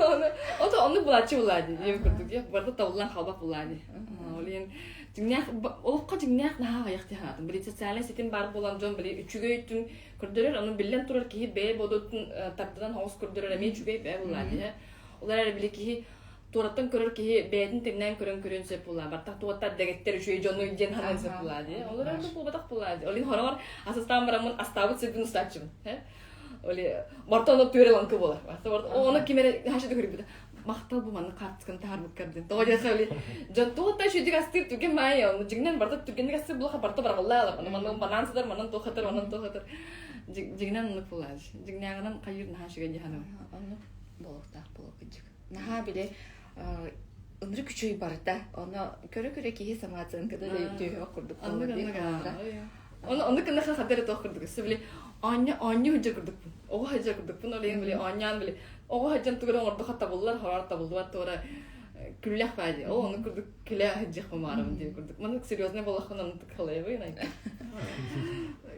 Ону ото оннук булааччы булаа дии диэн курдук диэх барыта табыллан хаалбат булаа дии. Ол иһин дьиҥнээх олоххо дьиҥнээх наһаа аҕыйах дии санаатым. Били социальнай ситим баар буолан дьон били үчүгэй өттүн көрдөрөр, ону биллэн турар киһи бэйэ бодотун тардынан оҕус көрдөрөр эмиэ үчүгэй бэйэ булаа дии. Ол эрээри били киһи туораттан көрөр киһи бэйэтин тэҥнээн көрөн көрүөн сөп буолаа. Бартах туоттар дэгиттэр үчүгэй дьону диэн ханыан сөп буолаа дии. Ол эрэн буолбатах буолаа дии. Олин хороҕор асастаан бараммын астаабыт сирбин устааччыбын. Оли барта ону түөрэ лаҥкы буолар. Ону ким эрэ хаша көрбүтэ. Махтал бу манны хаартысканы таһаарбыккар диэн. Тоҕо диэхэ оли дьон туохта үчүгэй астыыр түгэн маайа ону дьиҥнэн барта түргэнник астыыр буолаха барта бараҕаллаалар. Аны манна банаан сытар, манан туох хатар, манан туох хатар. Дьиҥнэн оннук буолаа. Дьиҥнээҕинэн хайыыр наһаа үчүгэй дии саныыбын. Оннук буолуохтаах буолуо кырдьык. Наһаа били ынырык үчүгэй барыта. Ону көрө-көрө киһи самооценката да түһүөх курдук буолар дии Ону ону кыннаха хатар туох курдук. Өссө били оонньо оонньуу сылдьар курдукпун. Оҕо сылдьар курдукпун. Ол иһин били оонньоон били оҕо сылдьан тугу эрэ оҥордоххо табыллар, хороор табыллыбат туора күллэх баа дии. Ол ону курдук күлэ сылдьыахпын баарым диэн курдук. Маннык серьезный буоллахпына оннук халайабын айта.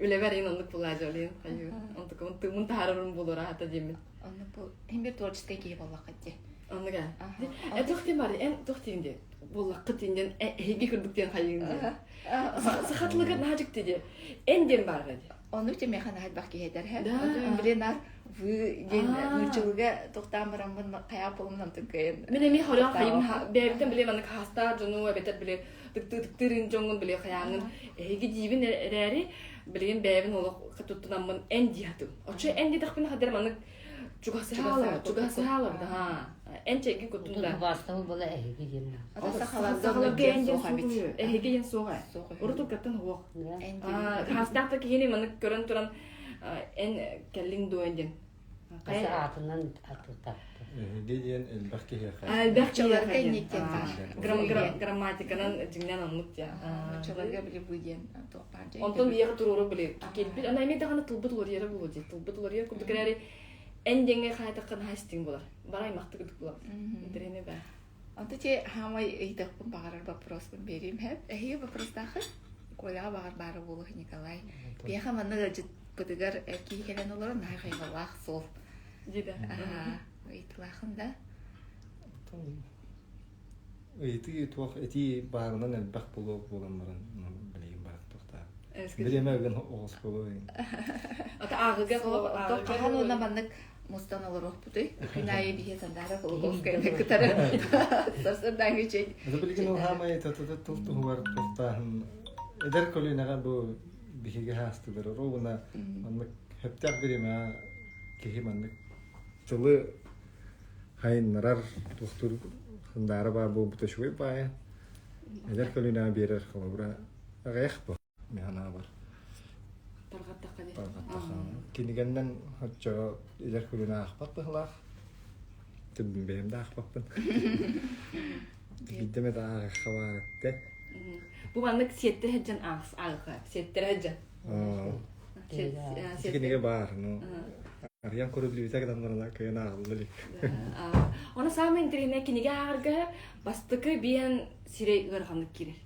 Үлэбэр иһин оннук булаа дьол иһин хайыы. Онтукабын тыыммын таһаарарым буолуор аата диэммин. Оннук бу иһин бир творческай киһи буоллаххыт дии. Оннук ээ. Э туох диэн баар эн туох диэн диэн буоллаххыт диэн эһиги курдук диэн хайыын диэн. Саха тылыгар наһаа дьикти дии. Эн диэн баар дии. Оннук те миэхэ наһаа элбэх киһи этэр. Онтон билин ар вы диэн нууччалыга тохтаан бараммын хайаа буолумун онтон кыайан. Мин эмиэ хорьон хайым бэйэбиттэн биле маннык хаастаах дьону эбэтэр биле тыктыырын дьоҥҥун биле хайааҥҥын эһиги диибин эрээри билигин бэйэбин олох туттунаммын эн дии хатым. Оччо эн диэтэхпинэ хадэр маннык. Чугасыһаалабыт, чугасыһаалабыт, аhaa. Эн чэйгин куттун да. Убаастабыл була эһиги диэн. Сахаларга эн диэн суох эһиги диэн суох ээ. Урут уруккаттан суох. Хаастаах да киһини маннык көрөн туран эн кэллиҥ дуо диэн. Хас аатынан атытапты. Эһиги диэн элбэх киһиэхэ. Элбэх киһиэхэ диэн. Грамматиканан дьиҥнэн оннук диэн. Оччолорго били бу диэн туох баар дьэ. Онтон биһиэхэ туруору били кэлбит. Ана эмиэ даҕаны тылбыт уларыйара буолуо дии. Тылбыт уларыйар курдук эрээри эн диэҥҥэ хаайтахха наһаа истиҥ буолар. Бары аймахтык ытык буолар. Интэриэһинэй баа. Онто те хаамай ыйытыахпын баҕарар вопроспун биэриим хэп. Эһиги вопростаахыт? Коляҕа баҕар баара буолуо Николай. Биһиэхэ манна ыалдьыппытыгар киһи кэлэн олорон наһаа хайҕаллаах суол. Дии да. Ыйытылаахын да. Ыйытыы туох этии баарынан элбэх буолуо буолан баран билигин баар туохтаах. Бириэмэ ыгын оҕус буолуо. Ата ааҕыга хаһан уонна маннык мустан олоруохпутуй? Күн аайы биһи Сандаара Кулуковскайны кытары сарсырдааҥы чэй. Это билигин уһаамай тыл туһугар туохтааһын эдэр көлүөнэҕэ бу биһиги хаастыгар оруобуна маннык хөптөөх бириэмэ киһи маннык тылы хайыннарар туохтуур сандаара баар буолбута үчүгэй баайа. Эдэр көлүөнэҕэ биэрэр холобура аҕыйах бу мин санаабар. Тарҕаттахха дии. Тарҕаттахха. Кинигэннэн оччоҕо эдэр көлүөнэ аахпат быһылаах. Түбүн бэйэм да аахпаппын. Биирдэ эмэ да ааҕыахха баар этэ. Бу маннык сиэттэр сылдьан ааҕыха. Сиэттэр сылдьан. Кинигэ баар, ну Арыйан көрүллүбүтэ гынан баран кыайан ааҕылла илик. Оны саамай интэриэһинэй кинигэ ааҕарга бастакы биэһэн сирэй ыараханнык киирэр.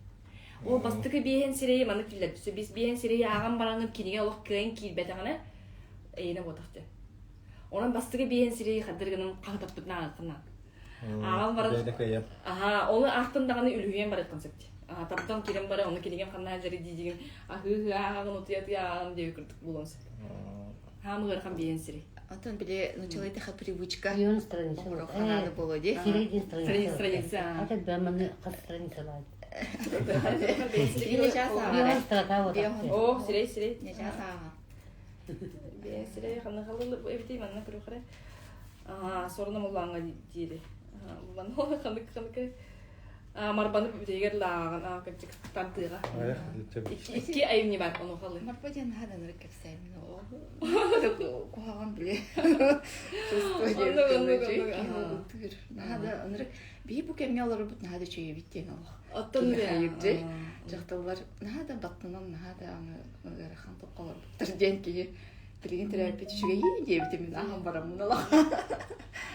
Ол бастакы биэһэн сирэйи маннык киллэрбит. Бис биэһэн сирэйи ааҕан бараҥҥын кинигэ олох кыайан киирбэтэҕинэ эйиэнэ буотах диэн. Онон бастакы биэһэн сирэйи хаддыр гынан хаһытаппытын ааҕыаххын наада. Ааҕан баран аха ону аахтын даҕаны үлүһүйэн барыаххын сөп дии. Таптан киирэн баран ону кинигэм ханна дьары диигин аһыы ааҕын утуйа ааҕын диэби курдук буолуон сөп. Хаам ыарахан биэһэн сирэй. Антон били нучалай таха привычка. Бион страница. Ханааны боло ди. Сирэй диэн страница. Страница. Ата бэманы хас страницалаат. Не час Бион строка вот. О, сирэй сирэй. Не час ааҕа. Биэһэн сирэй ханна халылы бу эбити манна көрүөхэрэ. Аа, сорно муллааҥҥа диэри. Манна ханнык ханнык Марбаны бүтэгэр лааҕын аа кырдьык тардыаҕа. Икки айымньы бар ону халы. Марба диэн наһаа да ынырык кэпсээн куһаҕан били чувство наһаа да ынырык биһи бу кэмҥэ олорорбут наһаа да үчүгэйбит диэн олох. Оттон хайырдьы дьахталлар наһаа да баттанан наһаа да аны ыарахан тоххо олорбуттар диэн киһи билигин төрөөппүт үчүгэйии диэбитим мин ааһан бараммын олох.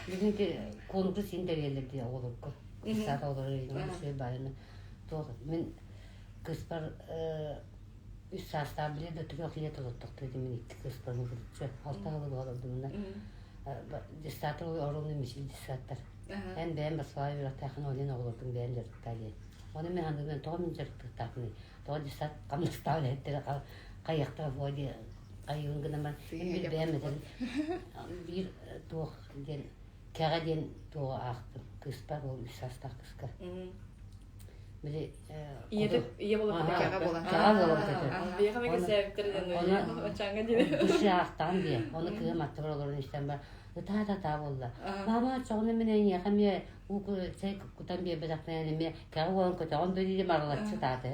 Билигин конкурс интэриэллэр дии оҕолорго. Саат оҕолору үчүгэй баайыны туох мин кыыспар үс саастаах били да түгэх ийэ толоттохто мин икки кыыспар мужуруччу алта сылы буолардымына десятый оруолну мисил десяттар эн бэйэм баспаҕа үөрэхтээхин олен оҕолоргун бэйэм дьарыктаа диэн оны мен хандыгынан тоҕо мин дьарыктыахтаахпыный тоҕо десят хамнастаах үлэһиттэрэ хайыахтара буо диye хайыгын гынан баран бир бэйэм этэн биир туох диэн Кэҕэ диэн туоҕу аахтым. Кыыспар ол үс саастаах кыыска. Били ийэ буолан кэҕэ буолан кэҕэ буолан көтөр. Биэхэ меге сээбиттэр диэн оччаҥҥа диэн. Души аахтаҕым диye. Оны кыым аттыбар олорон истэн бар. Ытаа татаа буолла. Мама чоҕуна мин эйиэхэ эмиэ уу чэй кутан биэрбэтэхпинэ эмиэ кэҕэ буолан көтөҕөн били марылаччы таата.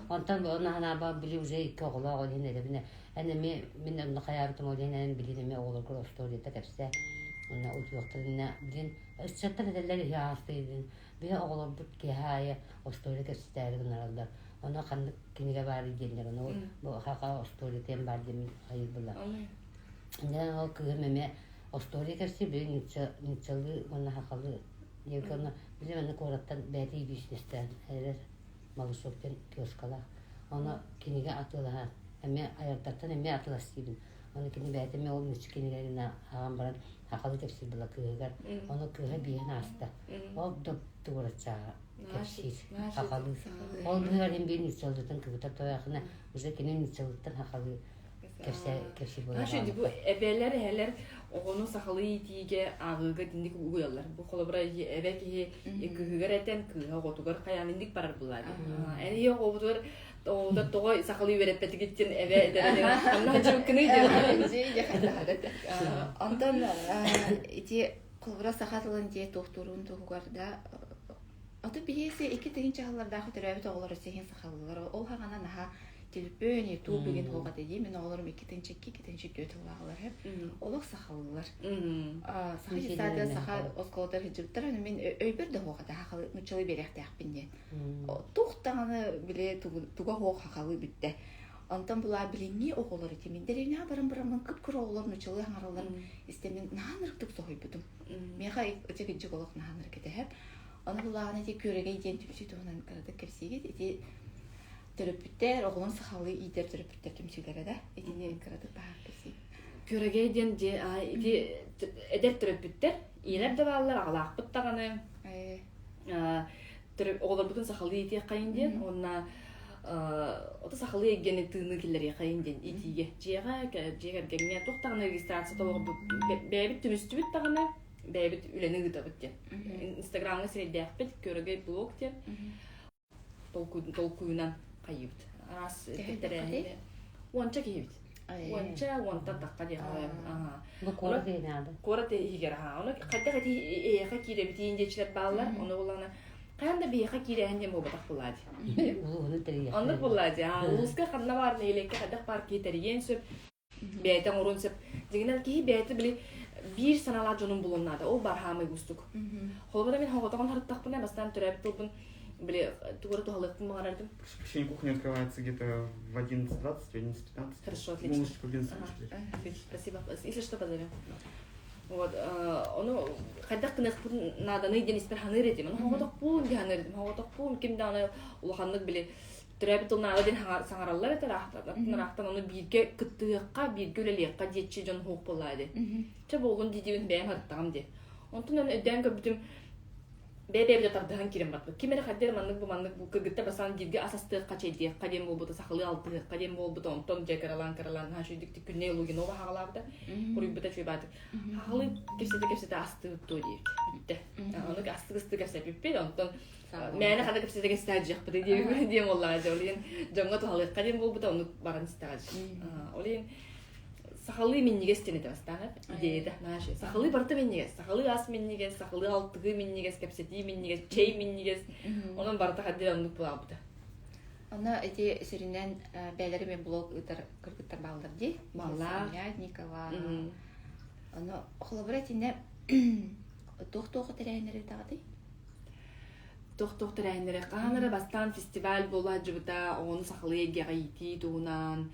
Онтон ону били уже икки оҕолоох ол иһин эрэбинэ Эн эмиэ мин онно хайаабытым ол иһин эн билин эмиэ оҕолоргор остуоруйата кэпсээ. Уонна утуйуохтарына билин ыччаттар этэллэр иһи аастыйдын. Биһи оҕолорбут киэһэ аайы остуоруйа кэпсэтээри гынараллар. Ону ханнык кинигэ баар диэннэр ону бу хаха остуоруйа баар диэн хайыыллар. Иннинэн ол кыыһым эмиэ остуоруйа кэпсии билин нууччалыы уонна хахалыы диэбиккэ онно билин аны куораттан бэйэтэ бизнестээн эрэр Малышок диэн киоскалаах. Ону кинигэ атыылаһар. Эмиэ айардартан эмиэ атыыластыыбын. Ону кини бэйэтэ эмиэ ол мүччү кинигэлэрин ааҕан баран хахалы кэпсиир была кыыһыгар. Ону кыыһа биэһин ааста. Ол тугураччааҕа кэпсиир. Хахалыы. Ол быһыгар иһин биир нууччалыытын кыбытар тоойохуна уже кини нууччалыыттан хахалыы кэпсиир буолар. Бу эбэлэр, эһэлэр оҕону сахалыы иитиигэ ааҕыыга итинник угуйаллар. Бу холобура эбэ киһи кыыһыгар этэн, кыыһа оҕотугар хайаан инник барар булаа. Эн ийэ оҕобутугар Оҕото тоҕо сахалыы үөрэппэтигит диэн эбэ этэрэ ханна дьылкыный диэн. Онтон ити холобура саха тылын дьиэ туохтуурун туһугар да ото биһиэси 2 тыһыынча сыллардаах төрөөбүт оҕолор сиһин сахалыылар ол хаҕана наһаа телефон ютуб деген суох этэ дии мин оҕолорум 2 тыһыынча 2 2 тыһыынча 4 сыллааҕылар олох сахалыылар саха детсада саха оскуолатыгар сылдьыбыттар мин өйбөр да суох этэ сахалыы нууччалыы биэриэхтээхпин диэн туох даҕаны били туга суох сахалыы бүттэ онтон булаа билиҥҥи оҕолор ити мин дэриэбинэҕэ баран бараммын кып-кыра оҕолор нууччалыы саҥаралларын истэммин наһаа ынырыктык соһуйбутум миэхэ ити кырдьык олох наһаа ынырык этэ ону булааҕына ити күөрэгэй диэн түмсүү туһунан кыратык кэпсиигит ити төрөппүттэр оҕолорун сахалыы иитэр төрөппүттэр түмсүүлэрэ да итини кыратык баһаар кэпсии Күөрэгэй диэн дьиэ ити эдэр төрөппүттэр ийэлэр да бааллар аҕалаахпыт даҕаны оҕолорбутун сахалыы иитиэххэйин диэн уонна ото сахалыы эйгэни тыыныы киллэриэххэйин диэн иитиигэ дьиэҕэ дьиэ кэргэҥҥэ туох даҕаны регистрация толорбут бэйэбит түмүстүбүт даҕаны бэйэбит үлэни ыытабыт диэн инстаграмҥа сирэйдээхпит күөрэгэй блог диэн толкуйунан хайыыбыт араас тэрээһини уонча киһибит уонча уонтан тахха диэн Бу куорат иһинээҕи куорат иһигэр аһаа ону хайдах ити эйиэхэ киирэбитиин диэчилэр бааллар ону булана хаһан да биһиэхэ киирээһин диэн буолбатах буоллаа дии улууһуну тэрийиэхтэрэ оннук буоллаа дии улууска ханна баар нэһилиэккэ хайдах баар киһи тэрийиэн сөп бэйэтэ оҥоруон сөп дьиҥинэн киһи бэйэтэ били биир санаалаах дьонун булуон наада ол баар хаамай уустук холобура мин хоҕотоҕун харыттахпына бастаан төрөөбүт тылбын били тугу туһалыахпын баҕарардым Посещение кухни открывается где-то в 11.20, 11.15. Хорошо, отлично. Можете в 11 ага. Спасибо. Если что, позовем. Вот, ону хайдах гыныахпын нааданы диэн испэр ханыыр этим. Ону хоҕотохпун диэн ханыыр этим. Хоҕотохпун ким даҕаны улаханнык били төрөөбүт тыл наада диэн саҥараллар этэ ыраахтан ону бииргэ кыттыһыахха, бииргэ үлэлиэххэ диэччи дьон суох буоллаа дии. Чэ буоллун дии-диибин бэйэм ырыттаҕым дии. Онтон аны өйдөөн көрбүтүм бэйэ-бэйэбитэ тардыһан киирэн барбыт. Ким эрэ хайдах маннык бу маннык бу кыргыттар басаан бииргэ ас астыахха, чэйдиэххэ диэн буолбута, сахалыы алтыһыахха диэн буолбута, онтон дьэ кыралаан-кыралаан наһаа үчүгүйдүк Күннэй Лугинова хаҕалаабыта, хуруйбута үчүгэй баатык. Хахалыы кэпсэтэ-кэпсэтэ астыыбыт дуо диэбит. Бүттэ. Ону астык-ыстык кэпсэппиппит, онтон мээнэ хана кэпсэтэ кэпсэтэ дьиэхпит диэн диэн буоллаҕа дьэ. Ол иһин дьоҥҥо туһалыахха диэн буолбута, оннук баран истэҕэ. Ол иһин сахалыы минньигэс диэн этэ бастаан идеята наша сахалыы барыта минньигэс сахалыы ас минньигэс сахалыы алтыһыы минньигэс кэпсэтии минньигэс чэй минньигэс онон барыта хаддир оннук буолаабыта Онно ити сүрүнэн бэйэлэри мен блог ыытар кыргыттар бааллар дии. Бааллар. Никола. Ону холобура итиннэ туох-туох тэрээһиннэри ыытаҕытый? Туох-туох тэрээһиннэри хаһан эрэ бастаан фестиваль буола сылдьыбыта, оҕону сахалыы эйгэҕэ иитии туһунан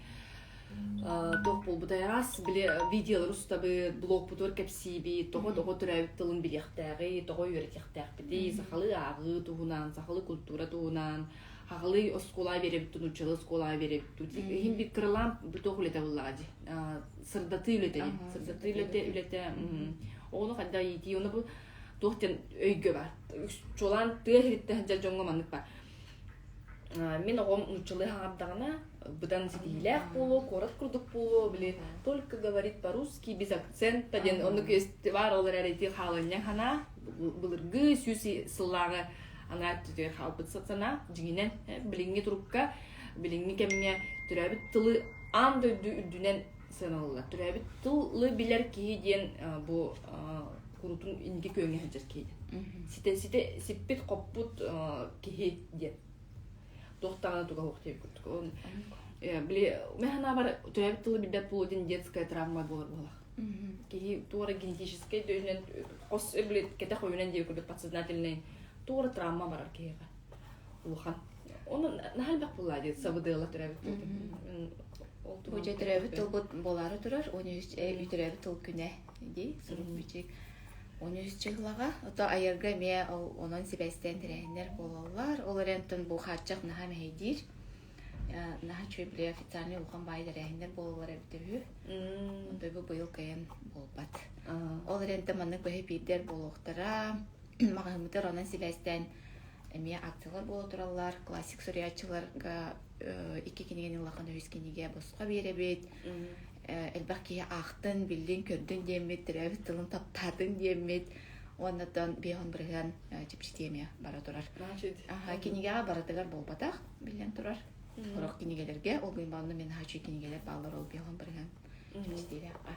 туох буолбута араас били видеолары устабыт, блогпутугар кэпсиибит, тоҕо тоҕо төрөөбүт тылын билиэхтээҕий, тоҕо үөрэтиэхтээхпитий, сахалыы ааҕыы туһунан, сахалыы культура туһунан, сахалыы оскуола биэрэбит нууччалыы оскуола биэрэбит иһин бир кыралаан туох үлэтэ буллаҕа дии сырдатыы үлэтэ дии сырдатыы үлэтэ үлэтэ оҕону хайдах иитии ону бу туох диэн өйгө бар чуолаан тыа иһиттэн сылдьар дьоҥҥо маннык бар мин оҕом нууччалыы хаҥардаҕына быдан ситиһиилээх буолуо куорат курдук буолуо били только говорит по-русски без акцента диэн оннук баар ол эрээри ити хаалынньаҥ санаа былыргы сүүс сыллааҕы анаа өттүтүгэр хаалбыт санаа дьиҥинэн билиҥҥи турукка билиҥҥи кэмҥэ төрөөбүт тылы аан дойду үрдүнэн сыаналыыллар төрөөбүт тылы билэр киһи диэн бу курутун инники күөҥҥэ сылдьар киһи диэн ситэ ситэ сиппит хоппут киһи диэн туох даҕаны туга суох диэбит курдук били мин санаабар төрөөбүт тылы билбэт буолуу диэн детская травма буолар буолах киһи туора генетическэй өйүнэн хос били кэтэх өйүнэн диэбит курдук подсознательный туора травма барар киһиэхэ улахан ону наһаа элбэх буоллаа диэн сабыдыала төрөөбүт ол Бу дьэ төрөөбүт тылбыт буолаары турар 13 төрөөбүт тыл күнэ дии сурук бичик 13 чыһылаҕа ото айарга эмиэ ол онон сибээстээн тэрээһиннэр буолаллар ол эрэн бу хааччах наһаа мэһэйдиир наһаа үчүгэй били официальный улахан баай тэрээһиннэр буолаллар эбитэ үһү онто бу быйыл кыайан буолбат ол эрэн маннык быһа биирдэр буолуохтара маҕаһыыммытыгар онон сибээстээн эмиэ акциялар буола тураллар классик суруйааччыларга икки кинигэни улахан үһүс кинигэ босхо биэрэбит элбэх киһи аахтын биллин көрдүн диэммит төрөөбүт тылын таптаатын диэммит уоннатан 50% чэпчэтии эмиэ бара турар. Кинигэҕэ барытыгар буолбатах, биллэн турар. Сорох кинигэлэргэ, ол гын баанна мен хачы кинигэлер баалар ол биһон барыган кэпсэтиилээххэ.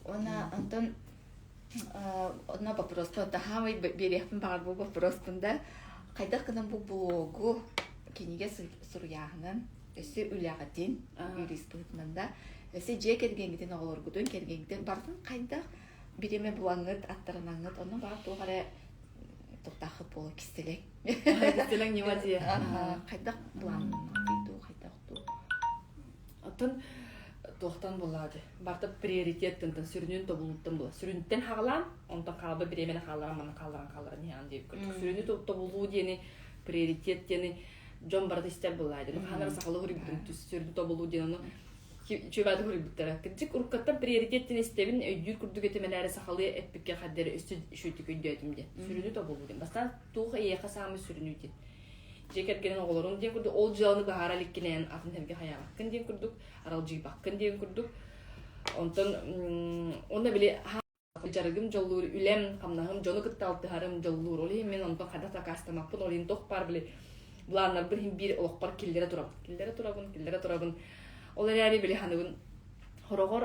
Уонна онтон онно вопроспун таһаамай биэриэхпин баҕарбыт вопроспун да хайдах гынан бу блогу кинигэ суруйааһынын өссө үлэҕитин юрист быһыытынан да өссө дьиэ кэргэҥҥитин оҕолоргутун кэргэҥҥитин барытын хайдах бириэмэ булаҥҥыт аттарынаҥҥыт онно баар туох эрэ туохтааххыт буолуо кистэлэҥ Кистэлэҥ ньыма дии. Хайдах былааннаахтый дуу, хайдах дуу? Оттон туохтан буоллаҕа дии. Барыта приоритеттан, сүрүнүн тобулууттан буолар. Сүрүнтэн хаалаан, онтон хаалбыт бириэмэни хаалларан, манна хаалларан хаалларан иһэҕин диэбит курдук. Сүрүнү тобулуу диэни, приоритет диэни дьон барыта истэр буоллаҕа дии. Хаһан эрэ сахалыы суруйбутум, сүрүнү тобулуу диэн ону Чүөбээтэ суруйбуттара. Кырдьык уруккаттан приоритет диэн истэбин, өйдүүр курдук этим эрээри сахалыы эппиккэ хардары өссө үчүгэйдик өйдөөтүм диэн. Сүрүнү тобулуу диэн. Бастаан туох эйиэхэ саамай сүрүнүй диэн. Дьиэ кэргэнин оҕолорун диэн курдук ол дьыаланы быһаара иликкинээн атын сиргэ хайаабаккын диэн курдук, аралдьыйбаккын диэн курдук. Онтон онно били дьарыгым дьоллуур, үлэм, хамнаһым, дьону кытта алтыһарым дьоллуур. Ол иһин мин онтон хайдах дакаастамаппын, ол иһин туох баар били былааннарбын иһин биир олохпор киллэрэ турабын. Киллэрэ турабын, киллэрэ турабын. Ол эрээри били ханыбын хороҕор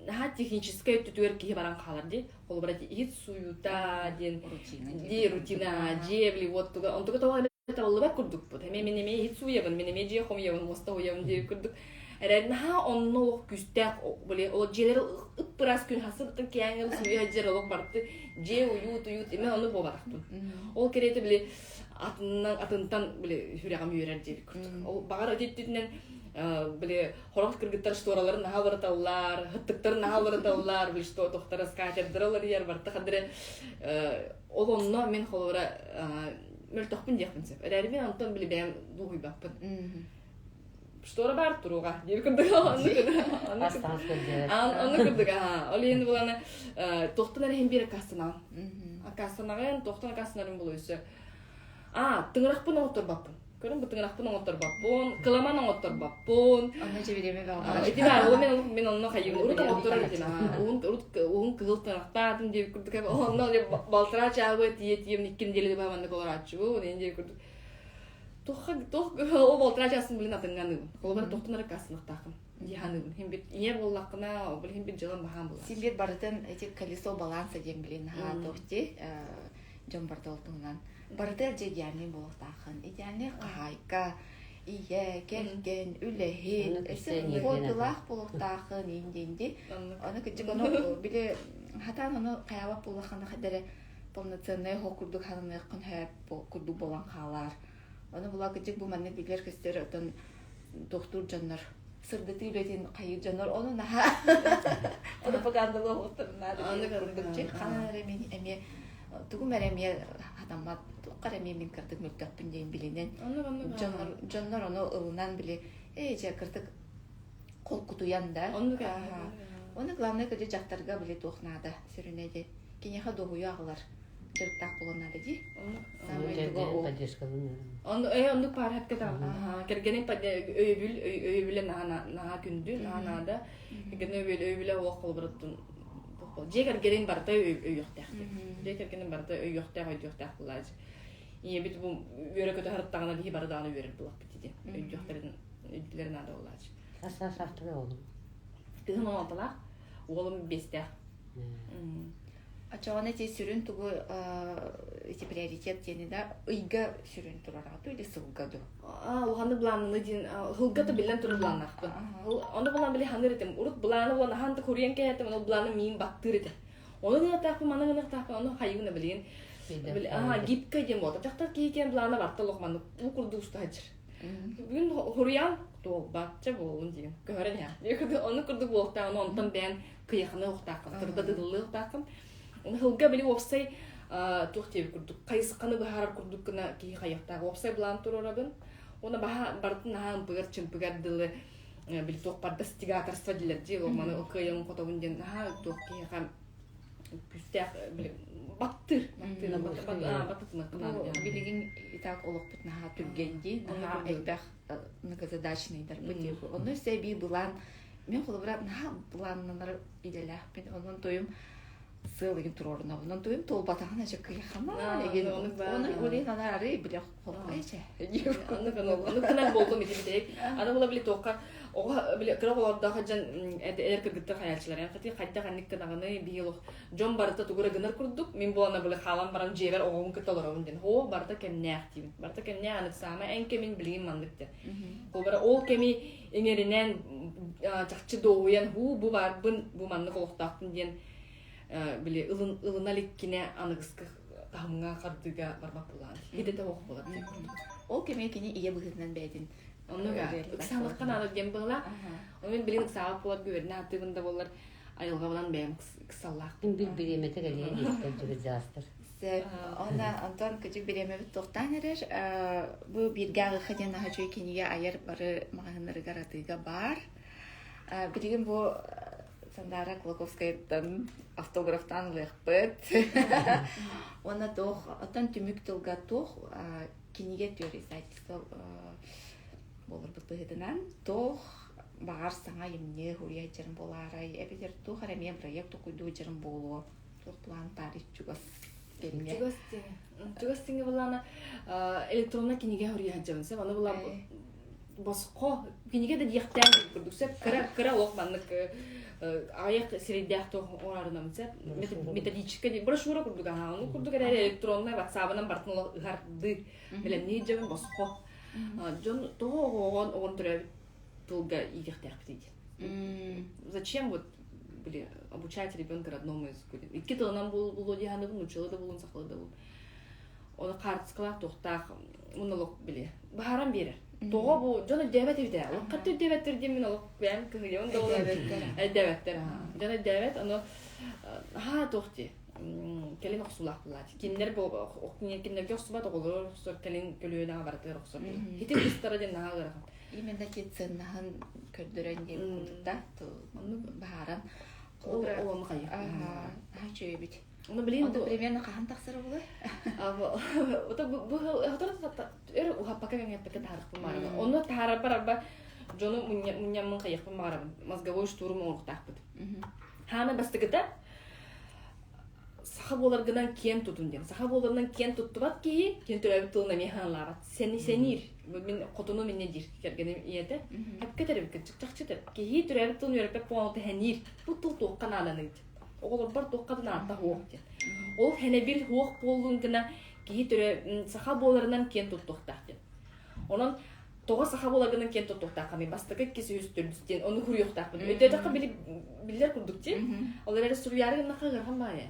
наһаа техническэй өттүтүгэр киһи баран хаалар дии. Холобура иһит сууйуута диэн дии рутина, дьиэ били уоттуга онтуга тоҕо табыллыбат курдукпут. Эмиэ мин эмиэ иһит сууйабын, мин эмиэ дьиэ хомуйабын, муоста уйабын диир курдук. Эрэн наһаа онно олох күүстээх били ол дьиэлэр ыппыраас күн хасыбытын кээҥил сууйа дьэр олох барты дьиэ уйуут уйуут имэ ону буолбатахпын. Ол кэриэтэ били атыннан атынтан били сүрэҕим үөрэр диэбит курдук. Ол баҕар ититтитинэн били хорох кыргыттар штораларын наһаа уларыталлар, хыттыктарын наһаа уларыталлар, били что тохтара скатердара уларыйар, барта хадыры ол онно мин холобура мөлтөхпүн диэхпин сөп. Эрээри мин онтон били бэйэм дуоһуйбаппын. Штора баар туруга диир курдук онну курдук аха ол иһин буланы туохтан эрэ иһин биир аккаастанаҕын аккаастанаҕын туохтан аккаастанарын булу өссө аа тыҥырахпын оҥотторбаппын көрүн бу тыҥырахпын оҥотторбоппун кыламан оҥотторбоппун Онно дьэбириэмэ бөҕө ити баар ол мен мен онно хайыыбын урут оҥотторор этим уһун урут уһун кыһыл тыҥырахтаатым диэбит курдук онно балтараа чаабы тиийэ тиийэм икки нэдиэлэ баһа маннык олорааччыбын ин диэбит курдук туохха туох ол балтараа чаасын билин атыҥҥаныыбын холобура тохтон эрэ кассыныктааххын дии саныыбын иһин бит ийэ буоллаххына ол иһин бит дьылан баһаан буолар Син биир барытын эти колесо баланса диэн билин наһаа туох дии дьон барыта ол туһунан барыта дьэ идеальный буолуохтааххын идеальный хаһаайка ийэ кэргэн үлэһит өссө хоббилаах буолуохтааххын иин диэн дии ону кырдьык ону били хатаан ону хайаабат буоллаххына хайда эрэ полноценный оһох курдук хананыаххын сөп курдук буолан хаалар ону була кырдьык бу маннык билэр көстөр отон туохтуур дьоннор сырдатыы үлэтин хайыыр дьоннор ону наһаа пропагандалыы оһохторун наада курдук ханан эрэ мин эмиэ тугум эрэ эмиэ хатаммат туохха эрэ эмиэ мин кырдык мөлтөхпүн диэн билинэн дьоннор дьоннор ону ылынан били ээ дьэ кырдык холкутуйан да ону главное кырдьык дьахтарга били туох наада сүрүнэ ди киниэхэ дуоһуйу аҕалар дьарыктаах буолуон наада дии самый туга ол Онну э оннук паар хапка таҕа кэргэнин өйөбүл өйөбүлэ наһаа наһаа күндү наһаа наада кэргэнин өйөбүл өйөбүлэ олох холобуруттун дьиэ кэргэнин барыта өйүөхтээх дьиэ кэргэнин барыта өйүөхтээх өйдүөхтээх буолааччы ийэбит бу үөрэ көтө сырыттаҕына биһи бары даҕаны үөрэр буолахпыт дии өйдүөхтэрин өйдүүлэрин наада буолааччы Хас саастары оҕолум кыһын 16-лаах уолум биэстээх Оччоҕуна ити сүрүн тугу ити приоритет диэни да ыйга сүрүн турара дуу или сылга дуу? Аа, улаханнык былааннаныы диэн сылга да биллэн турар былааннаахпын. Ону булан били ханыыр этим. Урут былааны булан ахан да куруйан кэһэтим, ону былааны миин баттыыр этэ. Ону гыныахтаахпын, маны гыныахтаахпын, ону хайыгына билигин. Аа, гибкэй диэн буолта. Дьахтар киһи киэн былаана барта олох маннык уу курдук уста сылдьар. Бүгүн хуруйан туолбатча буоллун диэн көһөрөн иһэ. Ону курдук буолуохтаах, ону онтон бэйэн кыйаханы уохтааххын, сырдатыллыы уохтааххын. Ыһылга били уопсай туох диэбит курдук хайысханы быһаарар курдук гына киһи хайыахтаах уопсай былаан туруорабын. Уонна баһа барытын наһаа ымпыгар-чымпыгар дылы били туох бар достигаторство дииллэр дии маны кыайан хотобун диэн наһаа туох киһиэхэ күүстээх били баттыыр баттыыр билигин итак олохпут наһаа түргэн дии наһаа элбэх многозадачныйдарбыт дии онно өссө эбии былаан мен холобура наһаа былааннанар идэлээхпин онон тойум. сыал игин туруорунабын. Онтуйум туолбатаҕына дьэ кыйахама эгин оны улин анары биле холкайча. Оннук гынан болдум ити битек. Аны була били туохха оҕо били кыра оҕолордоох дьон эдэр кыргыттар хайааччылар. Хати хайдах анник гынаҕыный биһи олох дьон барыта тугура гынар курдук мин буолана били хаалан баран дьиэбэр оҕобун кытта олоробун диэн. Хоо барыта кэмнээх диибин. Барыта кэмнээх анык саама эн кэмин билигин маннык диэн. Холбара ол кэми иҥэринэн чахчы дуоһуйан һуу бу баарбын бу маннык олохтоохпун диэн били ылын ылына иликкинэ аныгыскы таһымҥа хардыыга барбат буолаан идэтэ ох буолар диэн Ол кэмҥэ кини ийэ быһыытынан бэйэтин Оннук ыксаалахха наада диэн быһыылаах. Ону мин билигин ыксаабат буолар үөрэнэ сатыыбын да буоллар айылҕабынан бэйэм ыксаллаахпын. Бил бириэмэтэ кэлиэ диэхтэр дьүрүдьаастар. Сөп. Онно онтон кыдьык бириэмэбит туохтаан эрэр. Бу бииргэ ааҕыахха диэн наһаа үчүгэй кинигэ айар бары маҕаһыыннарыгар атыыга баар. Билигин бу Сандаара Кулаковскайтан автографтаан ылыахпыт. Уонна туох, оттон түмүк тылга туох кинигэ түөр издательство буоларбыт быһыытынан туох баҕар саҥа айымньы суруйа сылдьарым буолаарай эбэтэр туох эрэ эмиэ бырайыак толкуйдуу сылдьарым буолуо туох план баар чугас кэмҥэ Чугас тиҥэ. Чугас тиҥэ былаана электроннай кинигэ суруйа сылдьабын сөп. Аны була босхо кинигэ да диэхтээн курдук сөп. Кыра кыра олох маннык аҕыйах сирэйдээх туох оҥорорунам сөп. Методическай брошюра курдук аһаа. Ону курдук эрээри электроннай ватсабынан бартын олох ыһарды бэлэмнии дьабын босхо. Дьон тоҕо оҕоҕон оҕон төрөөбүт тылга иитиэхтээхпитий диэн. Зачем вот были обучать ребенка родному языку диэн. Икки тылынан булуо дии саныыбын, нууччалыы да булун, сахалыы да булун. Оны хаартыскалаах туохтаах монолог били баһаран биэрэр. Тоҕо бу дьон өйдөөбөт эбит ээ. Олох хатты өйдөөбөттөр диэн мин олох бэйэм кыһыйабын да өйдөөбөттөр. Дьон өйдөөбөт, ону аһаа туох дии кэлин охсуулаах булаат. Кинилэр кинилэргэ охсубат оҕолор охсор, кэлин көлүөнэҕэ барытыгар охсор. Хитин быстара диэн наһаа ыарахан. Именно ки ценнаһын көрдөрөн диэн курдук да баһааран Ол ону хайы. Аха чөйбүт. Ону билин Онто примерно хаһан тахсара буолар? Ото бу өр уһаппакка кэҥэппэккэ таһаарыахпын баҕарабын. Онно таһаарарбар арба дьону мунньаммын хайыахпын баҕарабын. Мозговой штурм оҥоруохтаахпыт. Хаана бастакыта саха буоларгынан киэн тутун диэн. Саха буоларынан киэн туттубат киһи, кини төрөөбүт тылын эмиэ хааллаабат. Сэни сэниир. Мин хотуну минне диир кэргэним ийэтэ. Хапка тэрибит чахчы Киһи төрөөбүт тылын үөрэппэт буолан тэһэниир. Бу тыл туохха нааданый диэн. Оҕолорбор туохха да наада суох диэн. Ол хэнэбил суох буоллун гына киһи төрө саха буоларынан киэн туттуохтаах диэн. Онон тоҕо саха буоларгынан киэн туттуохтааххыный бастакы иккис үһүс төрдүс диэн ону суруйуохтаахпын. Өйдөөтөххө били биллэр курдук дии. Ол эрээри суруйаары гыннахха ыарахан баайа.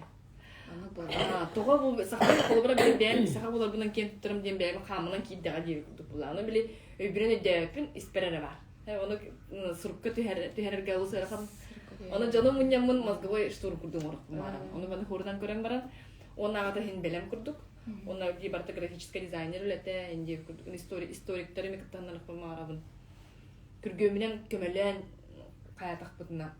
Тоҕо бу саха холобура били бэйэм саха буоларбынан киэн туттарым диэн бэйэм хааммынан киирдэҕэ диэбит курдук буолла. Ону били өйбүнэн өйдөөбөппүн испэр эрэ баар. Ону сурукка түһэр түһэрэргэ олус ыарахан. Ону дьону мунньаммын мозговой штурм курдук оҥорохпун баҕарам. Ону маны хуурунан көрөн баран уоннааҕыта иһин бэлэм курдук. Уонна дии барыта графическай дизайнер үлэтэ, индия курдук историктары эми кыттыһаннарыахпын баҕарабын. Күргүөмүнэн көмөлөөн хайатахпытына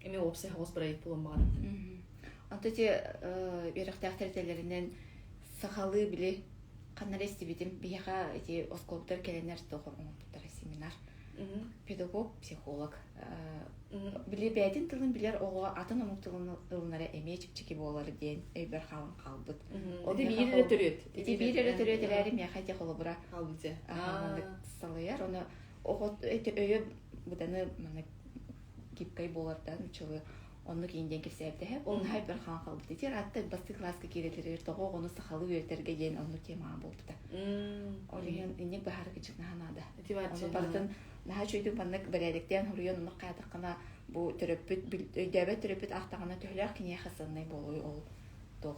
эми уопсай соҕус проект буолуон баҕарабын. Онто ти үөрэхтээх тэрилтэлэринэн сахалыы били ханна эрэ истибитим биһиэхэ ити оскуолабытыгар кэлэннэр туох оҥорбуттара семинар педагог психолог били бэйэтин тылын билэр оҕо атын омук тылын ылынара эмиэ чэпчэки буолар диэн өйбөр хаалан хаалбыт. Ити биир эрэ төрүөт. Ити биир эрэ төрүөт эрээри миэхэ ити холобура хаалбыт маннык салайар. Ону оҕо өйө быданы маннык гибкай буолардан учулы оннук иин диэн кэпсээбитэһэ. Ол наһаа өйбөр хаалан хаалбыт. Ити аратта бастакы кылааска киирэлэригэр тоҕо оҕону сахалыы үөрэтэргэ диэн оннук темаҕа буолбута. Ол иһин инник баһары кычык наһаа наада. Ону барытын наһаа үчүгэйдик маннык бэрээдэктээн суруйан оннук хаатаххына бу төрөппүт өйдөөбөт төрөппүт аахтаҕына төһөлөөх киниэхэ сыаннай буолуой ол туох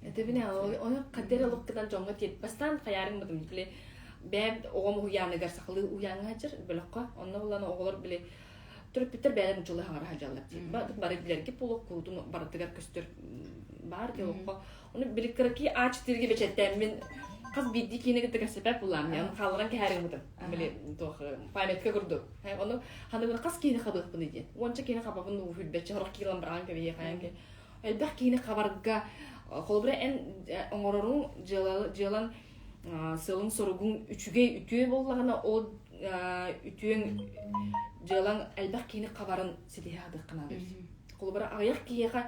Этебине ону хаддер олуккынан дьоҥҥо тиэрт бастаан хайаарыҥ бытым били бэйэм оҕом уһуйааныгар сахалыы уһуйааҥҥа сылдьар бөлөххө онно булан оҕолор били төрөппүттэр бэйэлэрин учулы хаҥара сылдьаллар бары билэрги буолуох куруутун барытыгар көстөр баар дии олоххо Ону били кыракий А4-ге бэчэттээммин хас биирдии киинэ кытта кэпсэппэт булаам. Ону хаалларан кэһээриҥмытым. Били туох памятка курдук. Ону ханныгын хас киинэ хабыахпыный диэн. Уонча киинэ хабабын уһүрбэччэ сорох киилэн быраҕан кэбиһиэ хайан ке. Элбэх киинэ хабарга холобура эн оҥороруҥ дьыалан сыалыҥ-соругуҥ үчүгэй үтүө буоллаҕына ол үтүөҥ дьыалаҥ элбэх киһини хабарын ситиһэ сатыахха наада. Холобура аҕыйах киһиэхэ.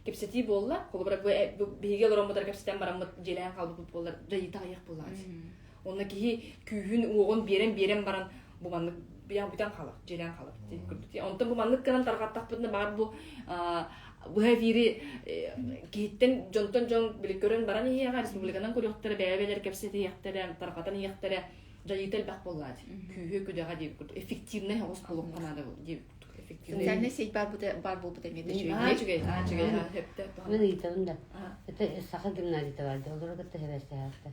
кэпсэтии буолла. Холобура бу биһиги олороммутар кэпсэтэн бараммыт дьиэлээн хаалбыппыт буоллар дьайыыта аҕыйах буоллаҕа. Онно киһи күүһүн уоҕун биэрэн биэрэн баран бу маннык бүтэн хаалар, дьиэлээн хаалар. Онтон бу маннык гынан тарҕаттахпытына баар бу быһа эфири киһиттэн дьонтон дьон били көрөн баран иһиэҕэ, республиканан көрүөхтэрэ, бэйэ-бэйэлэр кэпсэтиэхтэрэ, тарҕатан иһиэхтэрэ дьайыыта элбэх буоллаа дии. Күүһү күдэҕэ диэбит курдук. Эффективнэй оҕус буолуохха наада диэбит курдук. Эффективнэй. Социальнай сеть баар баар буолбута эмиэ да үчүгэй. Үчүгэй, үчүгэй, сөптөөх. Мин ыйытабын да. Это саха гимназията бар дии, олору кытта хэбэстэһээхтэ.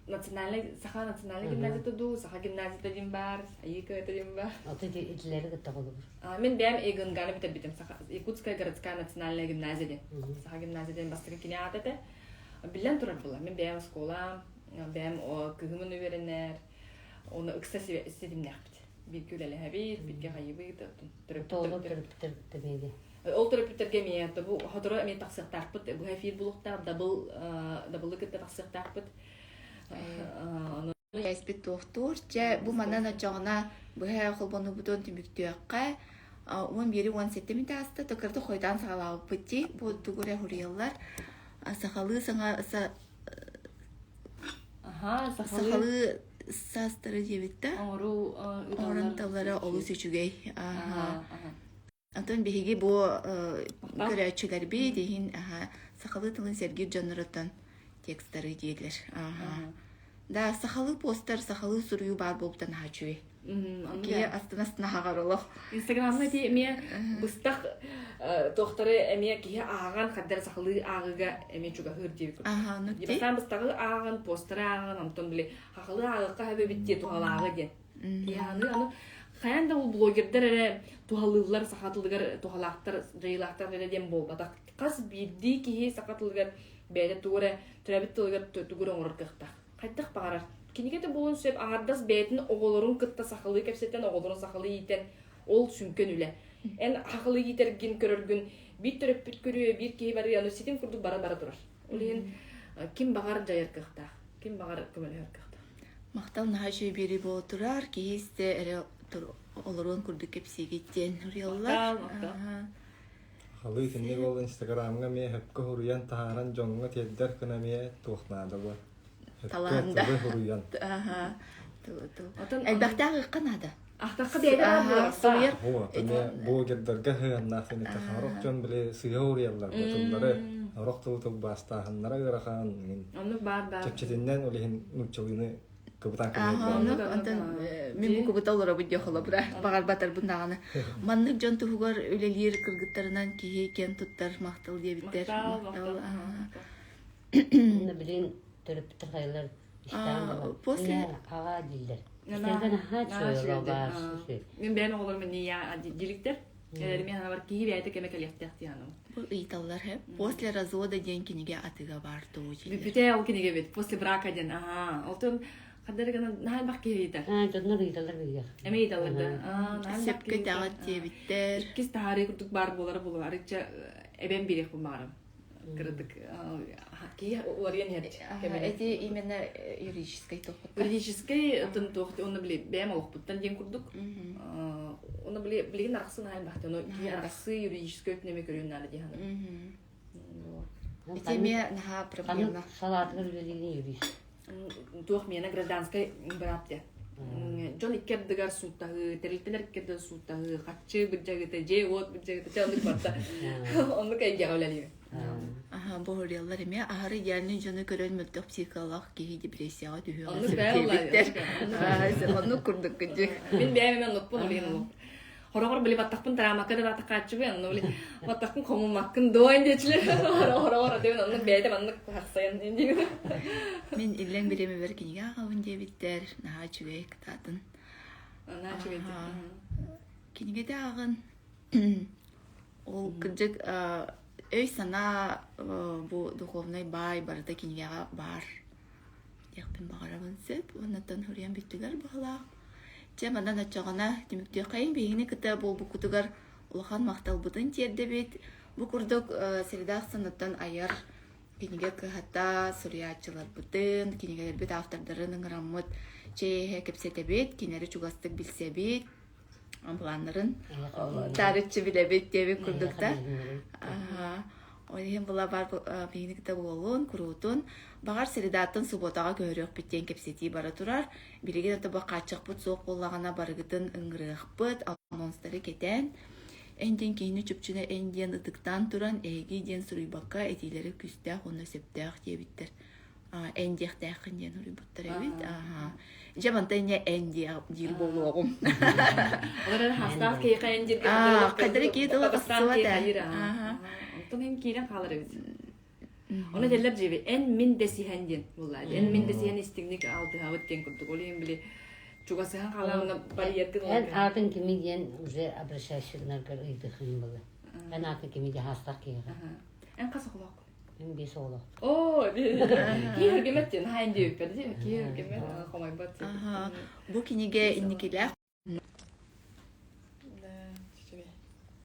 Национальный, саха национальный гимназията дуу, саха гимназията диэн баар, Айыка это диэн баар. Ото итилэри кытта холобур. Мин бэйэм ЕГНГ-ны бүтэрбитим. Саха, Якутская городская национальная гимназия диэн. Саха гимназия диэн бастакы кини аата этэ. Биллэн турар була. Мин бэйэм оскуолам, бэйэм кыһымын үөрэнэр, оны ыкса ситимнээхпит. Бииргэ үлэлэһэбит, бииргэ хайыбыт, төрөппүттэр Ол төрөппүттэргэ эмиэ бу хоторо эмиэ тахсыахтаахпыт, быһа эфир булуохтаах, дабыл дабылы кытта тахсыахтаахпыт. Ону Эспит туохтуур. Чэ, бу манан оччоҕуна быһа холбонуубутун түмүктүөххэ. 11-17 мүнүүтэ ааста, токырды хойутаан саҕалаабыппыт дии. Бу тугу эрэ суруйаллар. Сахалыы саҥа сахалыы саастары диэбит да. Оҥоруу Оҥорон таллара олус үчүгэй. Аха. Онтон биһиги бу көрөөччүлэрбит иһин сахалыы тылын сэргиир дьонноруттан текстары дииллэр. Да, сахалыы постар, сахалыы суруйуу баар буолбута наһаа үчүгэй. Киһи астына-астына хаҕар олох. Инстаграмҥа ити эмиэ быстах туохтары эмиэ киһи ааҕан хардара сахалыы ааҕыыга эмиэ чугаһыыр диэбит курдук. Бастаан быстаҕы ааҕан, постары ааҕан, онтон били хахалыы ааҕыахха сөбөбүт диэ туһалааҕы диэн. Киһи аны хайаан да ол блогердар эрэ туһалыыллар саха тылыгар туһалаахтар, дьайыылаахтар эрэ диэн буолбатах. Хас биирдии киһи саха тылыгар бэйэтэ тугу эрэ төрөөбүт тылыгар тугу эрэ оҥорор кыахтаах. Хайдах баҕарар. Кинигэ да буолуон сөп, аҥардас бэйэтин оҕолорун кытта сахалыы кэпсэтэн, оҕолорун сахалыы иитэн, ол сүҥкэн үлэ. Эн сахалыы иитэргин, көрөргүн биир төрөппүт көрүө, биир киһи барыа, ону ситим курдук бара-бара турар. Ол иһин ким баҕар дьайар кыахтаах, ким баҕар көмөлөһөр кыахтаах. Махтал наһаа үчүгэй биэрии буола турар, киһи истэ эрэ олоруон курдук кэпсиигит диэн суруйаллар. Махтал, махтал. Халыы итинник ол Инстаграмҥа эмиэ сөпкө суруйан таһааран дьоҥҥо тиэрдэр гына эмиэ туох наада бу. Сөпкө Талаан да. тылы суруйан. Аха. Тылы тыл. Отон Элбэхтээх ыахха наада. Ахтахха бэйэтэ баар буолар. Суруйар. Вот, эмиэ блогердарга сыһыаннаах сэнэтэ сорох дьон били сыыһа уруйаллар бу тыллары сорох тылы тылбаастааһыннара ыарахан Оннук баар баар. чэпчэтиннэн ол иһин нууччалыыны кыбытан Оннук онтон мин бу кубута олоробут диэ холобура баҕарбатарбын даҕаны маннык дьон туһугар үлэлиир кыргыттарынан киһи киэн туттар махтал диэбиттэр махтал Уонна билигин төрөппүттэр хайалар истэҕин После аҕа дииллэр. Истэргэ наһаа үчүгэй баар. Мин бэйэм оҕолорум инньэ диликтэр. Кэлэрим ханабар киһи бэйэтэ кэмэ кэлиэхтээх дии саныыбын. Бу ыйыталлар һэ. После развода диэн кинигэ атыга баар дуу дииллэр. Бүппүтэ ол кинигэ эбит. После брака диэн. Аа, олтон хандар гынан наһаа элбэх киһи ыйытар. Аа, дьоннор ыйыталлар биһиги. Эмиэ ыйыталлар да. Аа, наһаа элбэх Сөпкө киһи тэҕит ыйытар. диэбиттэр. Иккис таһаарыы курдук баар буолара буолуо. Арычча эбэм биэриэхпин баҕарам. Кыратык киһи уларыйан иһэр кэмэ. Эти именно юридическай туохпуттан. Юридическай тын туох онно били бэйэм олохпуттан диэн курдук. Онно били билигин арахсын аайын бахты. Ону киһи арахсыы юридическай өттүн эмиэ көрүөн наада дии саныыбын. Ити эмиэ наһаа проблема. Салаатыгар үлэлиигин юрист. Туох миэнэ гражданскай быраап диэн. Дьон икки ардыгар сууттаһыы, тэрилтэлэр икки ардыгар сууттаһыы, харчы бырдьагыта, дьиэ-уот бырдьагыта, чэ оннук барда. Оннук эйгэҕэ үлэлиибин. Аха, бу хоруйаллар эмиэ аһары идеальный дьону көрөн мөлтөх психикалаах киһи депрессияҕа түһүөҕэ Оннук сөп бэйэ диэбиттэр. Оннук курдук кырдьык. Мин бэйэм эмиэ оннукпун, ол иһин оннук. Хороҕор били баттахпын тараамакка да баттахааччыбын, онно били баттахпын хомуммаккын дуо диэчилэр. Хороҕор атыбын оннук бэйэтэ маннык хахсайан диибин. Мин иллэҥ бириэмэбэр кинигэ ааҕабын диэбиттэр. Наһаа үчүгэй кытаатын. Наһаа үчүгэй. Кинигэтэ ааҕын. Ол кырдьык өй-санаа бу духовнай баай барыта кинигэҕэ баар диэхпин баҕарабын сөп. Уоннаттан суруйан бүттүлэр быһыылаах. Чэ, манан оччоҕуна түмүктүөххэйиҥ. Биһигини кытта буолбуккутугар улахан махталбытын тиэрдэбит. Бу курдук среда ахсыныттан айар кинигэ кыһата, суруйааччыларбытын, кинигэлэрбит автордарын ыҥыраммыт чэй иһэ кэпсэтэбит, кинилэри чугастык билсэбит, планнарын таарыччы билэбит диэбит курдук да. Ол иһин була бар биһигини кытта буолуон, куруутун. Баҕар средааттан субуотаҕа көһөрүөхпүт диэн кэпсэтии бара турар. Билигин ото бу хааччахпыт суох буоллаҕына барыгытын ыҥырыахпыт, анонстары кэтээн. Эн диэн киһини чопчуна эн диэн ытыктаан туран эһиги диэн суруйбакка этиилэри күүстээх уонна сөптөөх диэбиттэр. Эн диэхтээххин диэн суруйбуттар эбит. Аха. Дьэ мантан инньэ эн диир буолуоҕум. Ол эрэн хастаах киһиэхэ эн дииргэ Хайдары киһи тыла тахсыбат ээ. Онтон эн киирэн хаалар эбит. Ону этэллэр дьиби эн мин дэсиһэн диэн буолла. Эн мин дэсиһэн истиҥник алтыһабыт диэн курдук. Ол иһин били чугасыһан хаалаҕына барьергын Эн аатын кими диэн уже обращайся гынаргар ыйытыхын было. Эн аатын кими диэн хаастаах киһиэхэ. Эн хас оҕолооххун? Мин биэс оҕолоох. Оо, киһи өргөмөт диэн, хаайын диэбиппэр дии. Киһи өргөмөт, хомойбот. Бу кинигэ инникилээх.